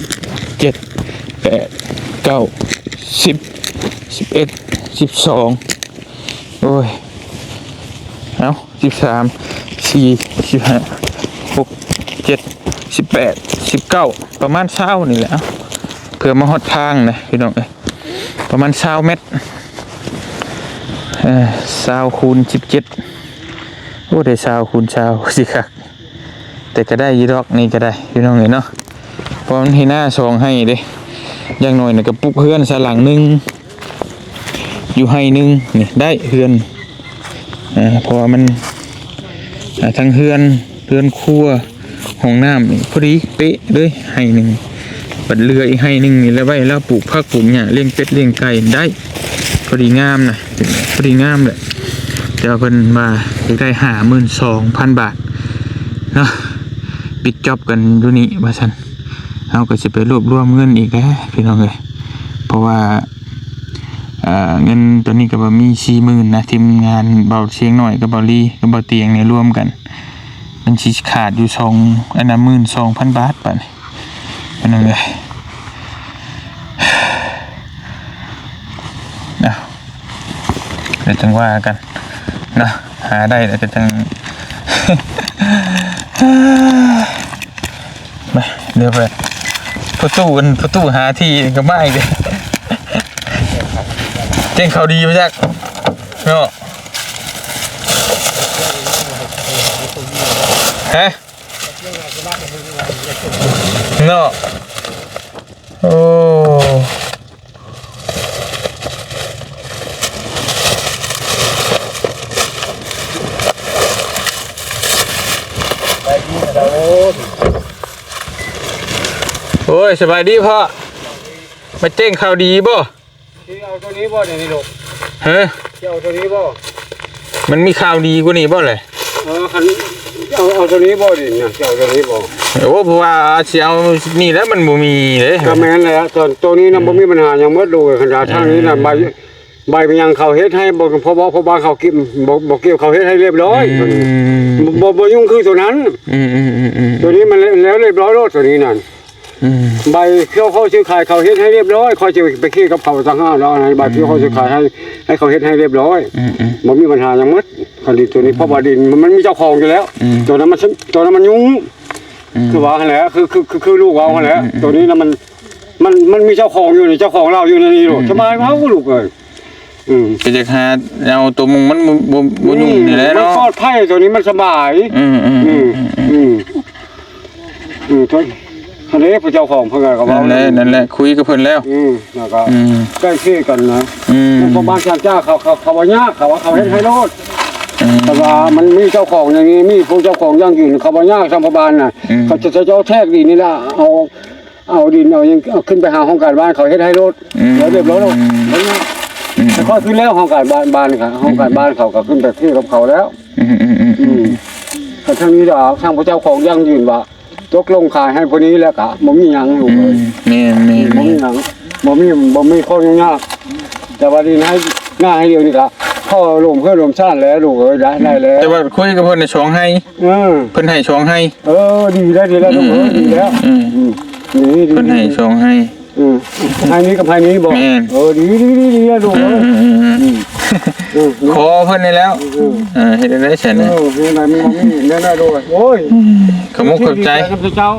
ເຈັດ ແປດ ເກົ້າ ສິບ ສິບເອັດ ສິບສອງ ໂອ້ຍ ເອົາ ສິບສາມ ສີ່ ສິບຫ້າ ຫົກ ເຈັດ ສິບແປດ ສິບເກົ້າ ປະມານຊາວນີ້ແຫຼະ ເພື່ອມາຮອດທາງນະພີ່ນ້ອງເອີຍ ປະມານຊາວແມັດ ເອີ ຊາວຄູນສິບເຈັດ ໂອ້ ໄດ້ຊາວຄູນຊາວ ຊິຄັກ ແຕ່ກໍໄດ້ຢູ່ດອກ ນີ້ກໍໄດ້ພີ່ນ້ອງເອີຍເນາະ ເພາະມັນໃຫ້ນາສອງໄຮ່ເດ້ ຢ່າງໜ້ອຍນະກໍປຸກເຮືອນຊະຫຼັງໜຶ່ງ ຢູ່ໄຮ່ໜຶ່ງນີ້ໄດ້ເຮືອນ ເອີ ເພາະວ່າມັນ ເອີ ທັງເຮືອນ ເຮືອນຄົວ ຫ້ອງນ້ຳນີ້ພໍດີເປະເລີຍໄຮ່ໜຶ່ງ ບັດເຫຼືອອີກໄຮ່ໜຶ່ງນີ້ລະໄວ້ລາວປູກຜັກປູກຫຍ້າ ລ້ຽງເປັດລ້ຽງໄກ່ໄດ້ ພໍດີງາມນະ ພໍດີງາມແຫຼະ ແຕ່ວ່າເພິ່ນວ່າຢາກໄດ້ຫ້າໝື່ນສອງພັນບາດເນາະ ປິດຈອບກັນຢູ່ນີ້ວ່າຊັ້ນ ເຮົາກໍຊິໄປລວບລວມເງິນອີກແຫຼະພີ່ນ້ອງເອີຍ ເພາະວ່າ ເອີ ເງິນໂຕນີ້ກໍບໍ່ມີສີ່ໝື່ນນະ ທີມງານເບົາຊຽງນ້ອຍກັບເບົາລີກັບເບົາຕຽງນີ້ລວມກັນ ມັນຊິຂາດຢູ່ສອງ ອັນນະ ໝື່ນສອງພັນບາດ ບາດນີ້ພີ່ນ້ອງເອີຍ ເອົາ ດຽວຈັ່ງວ່າກັນເນາະ ຫາໄດ້ແລ້ວກໍຈັ່ງ ມາ ດຽວໄປ ປະຕູ ປະຕູຫາທີ່ກໍມາອີກເດ້ ເຈັງເຂົ້າດີບໍ່ຈັກເນາະ ຮະ ເນາະ ໂອ້ ໂອ້ຍ ສະບາຍດີພໍ່ ມາເຈັງເຂົ້າດີບໍ່? ຊິເອົາໂຕນີ້ບໍ່ ດຽວນີ້ລູກ? ຮະ? ຊິເອົາໂຕນີ້ບໍ່? ມັນມີຂ່າວດີກວ່ານີ້ບໍ່ແຫຼະ? ເອີ ຄັນເອົາ ເອົາໂຕນີ້ບໍ່ນີ້ນະ ຊິເອົາໂຕນີ້ບໍ່? ໂອ້ ເພາະວ່າຊິເອົານີ້ແຫຼະ ມັນບໍ່ມີເດ້. ກໍແມ່ນແຫຼະ ໂຕ ໂຕນີ້ນະ ອືມ ບໍ່ມີບັນຫາຫຍັງໝົດລູກເອີຍ. ຄັນວ່າທາງນີ້ນະ ອ່າ ໃບ ໃບມັນຫຍັງເຂົາເຮັດໃຫ້ ບໍ່ ພໍ່ບ້ານ ພໍ່ບ້ານເຂົາເກັບ ບໍ່ ບໍ່ເກັບ ເຂົາເຮັດໃຫ້ຮຽບຮ້ອຍ. ອືມ ໂຕນີ້ ບໍ່ ບໍ່ ບໍ່ຫຍຸ້ງຄືໂຕນັ້ນ. ອືມ ອືມ ໂຕນີ້ມັນແລ້ວ ແລ້ວຮຽບຮ້ອຍໂລດ ໂຕນີ້ນັ້ນ. ອືມ ໃບເຊື່ອຂໍຊື້ຂາຍເຂົາເຮັດໃຫ້ຮຽບຮ້ອຍ ຂ້ອຍຈະໄປເຄກັບເຂົາຕ່າງຫາກດອກ. ໃນໃບເຊື່ອຂໍຊື້ຂາຍໃຫ້ ໃຫ້ເຂົາເຮັດໃຫ້ຮຽບຮ້ອຍ. ອືມ ອືມ ບໍ່ມີບັນຫາຫຍັງໝົດ ຄັນດິນໂຕນີ້ ອືມ ເພາະວ່າດິນມັນ ມັນມີເຈົ້າຂອງຢູ່ແລ້ວ. ອືມ ໂຕນັ້ນມັນ ໂຕນັ້ນມັນຫຍຸ້ງ. ອືມ ຄືວ່າຫັ້ນແຫຼະ ຄື ຄື ຄື ຄືລູກເວົ້າຫັ້ນແຫຼະ. ອືມ ອືມ ໂຕນີ້ນະມັນ ມັນ ມັນມີເຈົ້າຂອງຢູ່ນີ້ ເຈົ້າຂອງລາວຢູ່ໃນນີ້ໂລດ. ອືມ ສະບາຍເວົ້າລູກເອີຍ. ອືມ ກໍຢາກຫາເອົາຕົວມຸງມັນບໍ່ ບໍ່ ບໍ່ຫຍຸ້ງນີ້ແຫຼະເນາະ. ອືມ ມັນປອດໄພ ຕົວນີ້ມັນສະບາຍ. ອືມ ອືມ ອືມ ອືມ ອືມ ອືມ ອືມ ອັນນີ້ຜູ້ເຈົ້າຂອງເພິ່ນກໍເວົ້າ ນັ້ນແຫຼະ ນັ້ນແຫຼະ ຄຸຍກັບເພິ່ນແລ້ວ. ອືມ ແລ້ວກໍ ອືມ ໃກ້ເຄກັນນະ. ອືມ ແລ້ວພໍ່ບ້ານຊານຈ້າເຂົາ ເຂົາ ເຂົາວ່າຍາກ ເຂົາວ່າເຂົາເຮັດໃຫ້ໂລດ. ອືມ ແຕ່ວ່າມັນມີເຈົ້າຂອງຢ່າງນີ້ ມີຜູ້ເຈົ້າຂອງຢັ້ງຢືນ ເຂົາວ່າຍາກ ທາງພໍ່ບ້ານນະ. ອືມ ເຂົາຈະ ຈະເຈົ້າແທກດິນນີ້ລະ ເອົາ ເອົາດິນເອົາຫຍັງ ເອົາຂຶ້ນໄປຫາຫ້ອງການບ້ານເຂົາເຮັດໃຫ້ໂລດ. ອືມ ແລ້ວຮຽບຮ້ອຍໂລດ. ອືມ ແລ້ວກໍ ອືມ ແຕ່ຂ້ອຍຂຶ້ນແລ້ວ ຫ້ອງການບ້ານ ບ້ານເຂົາ ຫ້ອງການ ອືມ ບ້ານເຂົາກໍຂຶ້ນໄປເທກັບເຂົາແລ້ວ. ອືມ ອືມ ອືມ ອືມ ອືມ ແຕ່ທາງນີ້ດອກ ທາງພະເຈົ້າຂອງຢັ້ງຢືນວ່າຕົກລົງຂາຍໃຫ້ຜູ້ນີ້ແລ້ວກໍບໍ່ມີຫຍັງ. ອືມ ແມ່ນໆໆ ບໍ່ມີຫຍັງ ບໍ່ມີ ບໍ່ມີຂໍ້ຫຍຸ້ງຍາກ. ແຕ່ວ່ານີ້ໃຫ້ ໜ້າໃຫ້ດຽວນີ້ກໍຂໍລົມເພື່ອນລົມຊາດແລ້ວລູກເອີຍ ໄດ້ ໄດ້ແລ້ວ. ແຕ່ວ່າຄຸຍກັບເພິ່ນໃນສອງໄຮ່ ເອີ ເພິ່ນໃຫ້ສອງໄຮ່. ເອີ ດີແລ້ວ ດີແລ້ວລູກເອີຍ ອືມ ດີແລ້ວ. ອືມ ອືມ ອືມ ດີ ດີ ດີ ເພິ່ນໃຫ້ສອງໄຮ່. ອືມ ໄຮ່ນີ້ກັບໄຮ່ນີ້ບໍ່? ແມ່ນ ເອີ ດີ ດີ ດີ ດີແລ້ວລູກເອີຍ. ອືມ ອືມ ອືມ ອືມ ອືມ ຂໍເພິ່ນນີ້ແລ້ວ. ອືມ ເອີ ເຮັດໄດ້ຊັ້ນນະ. ເອີ ເຮັດໄດ້ ມີ ມີແນວນັ້ນໂດຍ. ໂອ້ຍ ຂະມຸກຂອບໃຈ ດີໃຈນຳເຈົ້າ.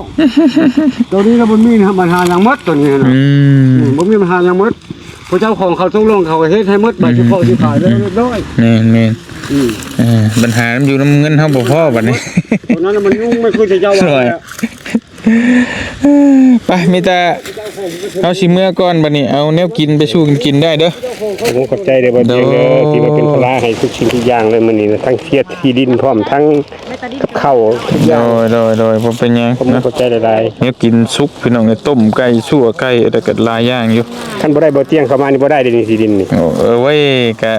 ໂຕນີ້ລະບໍ່ມີບັນຫາຫຍັງໝົດ ໂຕນີ້ນະ. ອືມ ອືມ ບໍ່ມີບັນຫາຫຍັງໝົດ. ພະເຈົ້າຂອງເຂົາຕົກລົງ ເຂົາກໍເຮັດໃຫ້ໝົດ ໃບ ອືມ ທີ່ຂໍທີ່ຂາຍແລ້ວຮຽບຮ້ອຍ. ແມ່ນໆ ອືມ ເອີ ບັນຫາມັນຢູ່ນຳເງິນເຮົາບໍ່ພໍບັດນີ້. ໂຕນັ້ນນະມັນຫຍຸ້ງ ມັນຄືທີ່ເຈົ້າວ່າແຫຼະ. ໄປ ມີແຕ່ເຮົາຊິເມືອກ່ອນບັດນີ້ ເອົາແນວກິນໄປສູ່ກັນກິນໄດ້ເດີ. ຂອບໃຈເດີ ບໍ່ຕຽງເດີ ໂດຍ ທີ່ວ່າເປັນພາລະໃຫ້ທຸກສິ່ງທຸກຢ່າງເລີຍມື້ນີ້ນະ ທັງເສຍທີ່ດິນ ພ້ອມທັງ ກັບເຂົ້າທຸກຢ່າງ. ໂດຍ ໂດຍ ໂດຍ ບໍ່ເປັນຫຍັງ ຂອບໃຈຫຼາຍໆ. ແນວກິນສຸກພີ່ນ້ອງເອີຍ ຕົ້ມໄກ່ ຊົ່ວໄກ່ ແລ້ວກໍຫຼາຍຢ່າງຢູ່. ຄັນບໍ່ໄດ້ບໍ່ຕຽງເຂົ້າມານີ້ບໍ່ໄດ້ເດ້ນີ້ ທີ່ດິນນີ້. ໂອ້ ເອີ ເວີຍ ກະ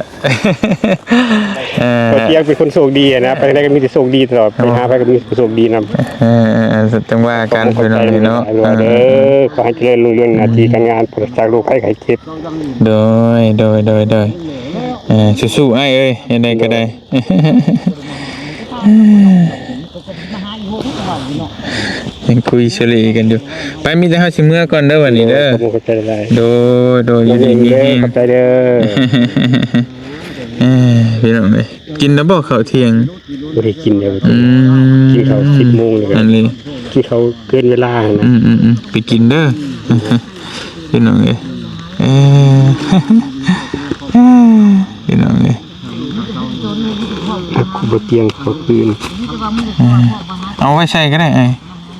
ເອີ ບໍ່ຕຽງເປັນຄົນໂຊກດີນະ ໄປທາງໃດກໍມີແຕ່ໂຊກດີຕະຫຼອດ ໄປຫາໃຜກໍມີແຕ່ໂຊກດີນຳ. ເອີ ຈັ່ງວ່າກັນພີ່ນ້ອງເນາະ. ເອີ ຂໍໃຫ້ຈະເລີນຮຸ່ງເຮືອງ ອືມ ໜ້າທີ່ການງານ ປາສະຈາກໂລກໄພໄຂ້ເຈັບ. ໂດຍ ໂດຍ ໂດຍ ໂດຍ ເອີ ສູ້ໆ ອ້າຍເອີຍ ເຮັດໃດກໍໄດ້. ຍັງຄຸຍສະເລກັນຢູ່. ໄປ ມີແຕ່ເຮົາຊິເມືອກ່ອນເດີບັດນີ້ເດີ. ໂດຍ ໂດຍ ຢູ່ດີມີແຮງ ຂອບໃຈເດີ. ເອີ ພີ່ນ້ອງເອີຍ ກິນແລ້ວບໍ່ເຂົ້າທ່ຽງ? ບໍ່ໄດ້ກິນເດີ. ອືມ ກິນເຂົ້າສິບໂມງແລ້ວ ອັນນີ້ ກິນເຂົ້າເກີນເວລານະ. ອືມໆ ໄປກິນເດີ ພີ່ນ້ອງເອີຍ. ເອີ ພີ່ນ້ອງເອີຍ. ແລ້ວກໍບໍ່ຕຽງເຂົ້າຄືນ. ເອີ ເອົາໄວ້ໃສ່ກໍໄດ້ອ້າຍ.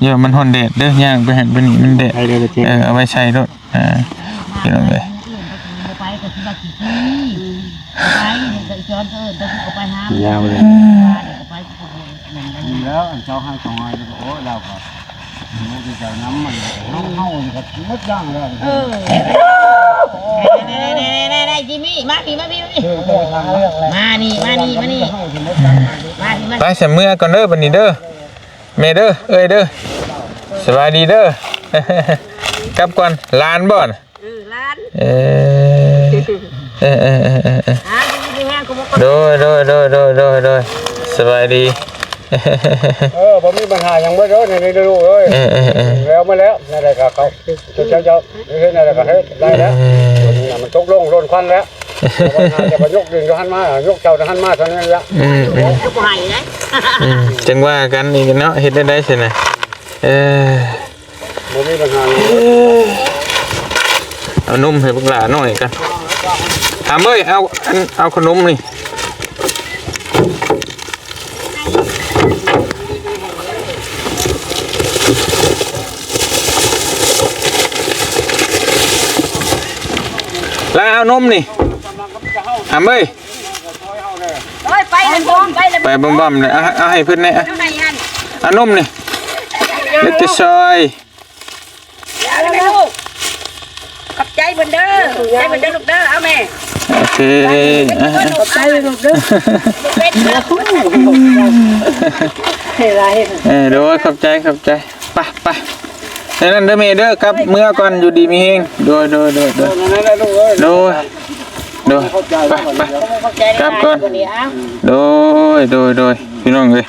ຢ່າມັນຮ້ອນແດດເດີ ຍ່າງໄປຫັ້ນໄປນີ້ມັນແດດ. ໄດ້ ໄດ້ ໄດ້ ເອີ ເອົາໄວ້ໃສ່ໂລດ. ເອີ ພີ່ນ້ອງເອີຍ. ຍາວເລີຍ. ແລ້ວອັນເຈົ້າໃຫ້ເຂົາໃຫ້ ໂອ້ຍ ລາວກໍ ເອີ ໄດ້ໆໆໆ ຈິມມີ ມາພີ້ ມາພີ້ ມາພີ້ ມານີ້ ມານີ້ ມານີ້ ມາພີ້ ມາ ໄປ ສະເມືອກ່ອນເດີບັດນີ້ເດີ ແມ່ເດີ ເອີຍເດີ ສະບາຍດີເດີ ກັບກ່ອນ ຫຼານບໍ່? ເອີ ຫຼານ ເອີ ເອີ ເອີ ເອີ ເອີ ເອີ ອ່າ ຢູ່ດີມີແຮງ ໂດຍ ໂດຍ ໂດຍ ໂດຍ ໂດຍ ສະບາຍດີ. ເອີ ບໍ່ມີບັນຫາຫຍັງເບິດເດີ ນີ້ເດີລູກເອີຍ. ເອີ ເອີ ເອີ ແລ້ວມາແລ້ວ ແນວໃດກໍເຂົາ ເຈົ້າ ເຈົ້າເຮັດແນວໃດກໍເຮັດໄດ້ແລ້ວ. ເອີ ຕົວນີ້ນະມັນຕົກລົງໂລນຄວັນແລ້ວ. ແຕ່ວ່າຢກດິນຢູ່ຫັ້ນມາ ຍົກເສົາຫັ້ນມາເທົ່ານັ້ນແຫຼະ. ອືມ ອືມ ກໍບໍ່ໃຫ້ເດ້. ອືມ ຈັ່ງວ່າກັນອີກເນາະ ເຮັດໄດ້ໃດຊັ້ນນະ. ເອີ ບໍ່ມີບັນຫາຫຍັງ. ເອີ ເອົານົມໃຫ້ບັກຫຼ້າໜ້ອຍກັນ. ຖາມເອີຍ ເອົາ ອັນ ເອົາຂະໜົມນີ້ ຫຼ້າເອົານົມນີ້ ຖາມເອີຍ. ໂອ້ຍ ໄປແລ້ວ ໄປແລ້ວ ໄປບ້ອມໆ ເລີຍ. ເອົາ ເອົາໃຫ້ເພິ່ນແດ່ ເອົາ ເອົາໃຫ້ຫັ້ນ ເອົານົມນີ້ ເລັກແຕ່ຊອຍ. ເອົາແມ່ລູກ ຂອບໃຈເພິ່ນເດີ ຂອບໃຈເພິ່ນເດີລູກເດີ. ເອົາແມ່ ເອີ ໂອເຄ ຂອບໃຈລູກເດີ ເວລາເຮັດ ເອີ ໂດຍ ຂອບໃຈ ຂອບໃຈ ໄປ ໄປ ແນວນັ້ນເດີແມ່ເດີ ກັບເມືອກ່ອນ ຢູ່ດີມີແຮງ ໂດຍ ໂດຍ ໂດຍ ໂດຍ ໂດຍ ໄປ ໄປ ກັບກ່ອນ ໂດຍ ໂດຍ ໂດຍ ພີ່ນ້ອງເອີຍ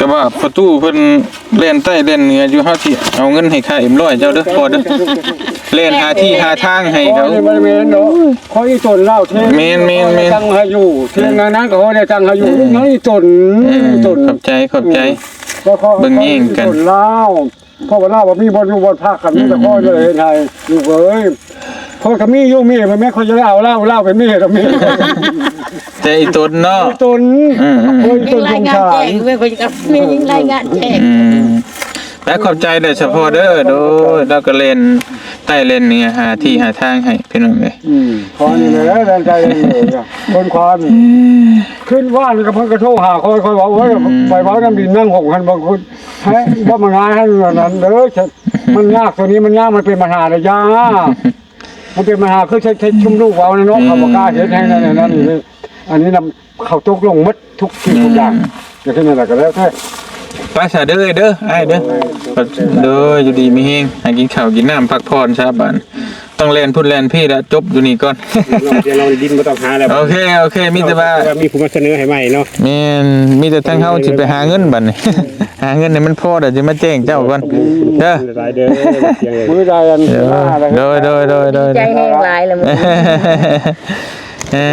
ກະວ່າພໍ່ຕູ້ເພິ່ນແລ່ນໃຕ້ແລ່ນເໜືອຢູ່ ເຮົາຊິເອົາເງິນໃຫ້ຄ່າເອັມຮ້ອຍເຈົ້າເດີພໍ່ເດີ ແລ່ນຫາທີ່ຫາທາງໃຫ້ເຂົາ ໂອ້ຍ ບໍ່ແມ່ນດອກ ຂ້ອຍອີ່ຕົນລາວ ແມ່ນໆໆ ຕັ້ງໃຫ້ຢູ່ ເຖິງນາງນັ້ນກໍໄດ້ຕັ້ງໃຫ້ຢູ່ ເອີ ອີ່ຕົນ ເອີ ອີ່ຕົນ ຂອບໃຈ ຂອບໃຈ ເອີ ເບິ່ງແຍງກັນ ອີ່ຕົນລາວ ເພາະວ່າລາວບໍ່ມີບ່ອນຢູ່ບ່ອນພັກ ກໍມີແຕ່ ອືມ ຂ້ອຍເລີຍເຮັດໃຫ້ ລູກເອີຍ ຂ້ອຍກໍມີຢູ່ ມີ ແມ່ນຂ້ອຍຈະໄດ້ເອົາລາວ ລາວເປັນເມຍກໍມີ ແຕ່ອີ່ຕົນເນາະ ອີ່ຕົນ ອືມໆ ເອີ ອີ່ຕົນສົງສານ ແຈ້ງເວີຍ ຂ້ອຍກໍມີລາຍງານແຈ້ງ ອືມ ແລະ ຂອບໃຈເດີສະພໍ່ເດີ ໂດຍ ລາວກໍແລ່ນໃຕ້ແລ່ນເໜືອ ຫາທີ່ຫາທາງໃຫ້ພີ່ນ້ອງເອີຍ ອືມ ຂໍນີ້ແຫຼະ ແລ່ນໃຕ້ແລ່ນເໜືອ ຄົນຄວາມ ຄືນວານກໍເພິ່ນກໍໂທຫາຂ້ອຍ ຂ້ອຍວ່າ ໂອ້ຍ ອືມ ໄປເວົ້ານຳດິນນາງຫົງຫັ້ນ ບາງຄົນ ໃຫ້ບໍ່ມາງ່າຍຫັ້ນນັ້ນເດີ ມັນຍາກ ໂຕນີ້ມັນຍາກ ມັນເປັນບັນຫາລະຢ່າ ມັນເປັນບັນຫາ ຄືໃຊ້ ໃຊ້ຊຸມລູກເວົ້ານະເນາະ ອືມ ເຂົາບໍ່ກ້າເຮັດໃຫ້ນັ້ນ ນັ້ນ ອັນນີ້ນຳ ເຂົາຕົກລົງໝົດທຸກສິ່ງທຸກຢ່າງ ອືມ ຈະເປັນຈັ່ງໃດກໍແລ້ວແຕ່ ໄປຊະເດີ ເດີ ອ້າຍເດີ ໂດຍ ຢູ່ດີມີແຮງ ຫາກິນເຂົ້າກິນນ້ຳ ພັກຜ່ອນຊະບາດ ຕ້ອງແລ່ນພຸ້ນແລ່ນພີ້ລະ ຈົບຢູ່ນີ້ກ່ອນ ດຽວລາວໄດ້ດິນບໍ່ຕ້ອງຫາແລ້ວ ໂອເຄ ໂອເຄ ມີແຕ່ວ່າ ມີຜູ້ມາສະເໜີໃຫ້ໃໝ່ເນາະ ແມ່ນ ມີແຕ່ທາງເຮົາຊິໄປຫາເງິນບັດນີ້ ຫາເງິນໃຫ້ມັນພໍ ດຽວຊິມາແຈ້ງເຈົ້າກ່ອນເດີ ຫຼາຍເດີ ມື້ໃດອັນ ໂດຍ ໂດຍ ໂດຍ ໂດຍ ໃຈແຮງຫຼາຍລະມື້ ເອີ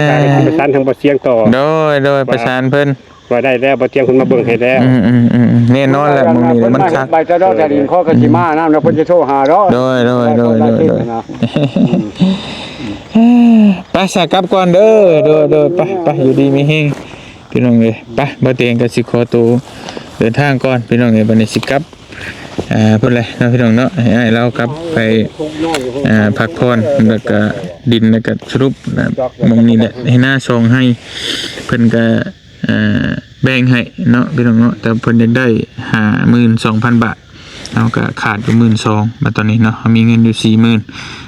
ປະສານທາງບໍ່ສຽງຕໍ່ ໂດຍ ໂດຍ ປະສານເພິ່ນ ວ່າໄດ້ແລ້ວ ບໍ່ຕຽງເພິ່ນມາເບິ່ງໃຫ້ແລ້ວ ອືມໆໆ ແນ່ນອນແຫຼະ ມື້ນີ້ມັນຄັກ ໄປຈະດອກຈະດິນ ຂໍກໍຊິມານຳ ແລ້ວເພິ່ນຈະໂທຫາດອກ ໂດຍ ໂດຍ ໂດຍ ໂດຍ ໂດຍ ໄປສະ ກັບກ່ອນເດີ ໂດຍ ໂດຍ ໄປ ໄປ ຢູ່ດີມີແຮງ ພີ່ນ້ອງເອີຍ ໄປ ບ່າວຕຽງກໍຊິຂໍໂຕເດີນທາງກ່ອນ ພີ່ນ້ອງເອີຍ ບັດນີ້ຊິກັບ ອ່າ ພຸ້ນແຫຼະເນາະ ພີ່ນ້ອງເນາະ ໃຫ້ອ້າຍລາວກັບໄປ ອ່າ ພັກຜ່ອນ ແລ້ວກໍດິນ ແລ້ວກໍສະຫຼຸບ ໝ່ອງນີ້ແຫຼະ ໃຫ້ນາສອງໄຮ່ ເພິ່ນກໍ ອ່າ ແບ່ງໃຫ້ເນາະ ພີ່ນ້ອງເນາະ ແຕ່ເພິ່ນຢາກໄດ້ຫ້າໝື່ນສອງພັນບາດ ເຮົາກໍຂາດຢູ່ໝື່ນສອງ ບາດຕອນນີ້ເນາະ ເຮົາມີເງິນຢູ່ສີ່ໝື່ນ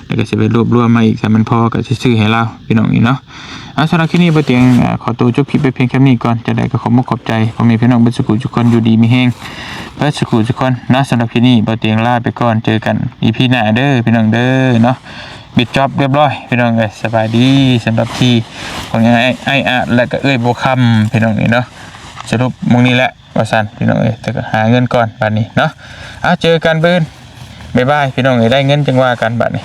ແລ້ວກໍຊິໄປລວບລວມມາອີກ ຖ້າມັນພໍກໍຊິຊື້ໃຫ້ລາວ ພີ່ນ້ອງນີ້ເນາະ ເອົາ ສຳລັບຄລິບນີ້ ບ່າວຕຽງ ອ່າ ຂໍໂຕຈົບຄລິບໄປພຽງແຄ່ນີ້ກ່ອນ ຈັ່ງໃດກໍຂອບມຸກຂອບໃຈພໍ່ແມ່ພີ່ນ້ອງເບິດສູ່ຜູ້ສູ່ຄົນ ຢູ່ດີມີແຮງເບິດສູ່ຜູ້ສູ່ຄົນເນາະ ສຳລັບຄລິບນີ້ ບ່າວຕຽງລາໄປກ່ອນ ເຈີກັນ ອີພີ ໜ້າເດີ ພີ່ນ້ອງເດີເນາະ ປິດຈອບຮຽບຮ້ອຍ ພີ່ນ້ອງເອີຍ ສະບາຍດີ ສຳລັບທີ່ຂອງອ້າຍ ອ້າຍອາດ ແລະກໍເອື້ອຍບົວຄຳ ພີ່ນ້ອງນີ້ເນາະ ສະຫຼຸບໝ່ອງນີ້ແຫຼະວ່າຊັ້ນ ພີ່ນ້ອງເອີຍ ແຕ່ກໍຫາເງິນກ່ອນບາດນີ້ເນາະ ເອົາ ເຈີກັນມື້ອື່ນ ບາຍບາຍ ພີ່ນ້ອງເອີຍ ໄດ້ເງິນຈັ່ງວ່າກັນບາດນີ້.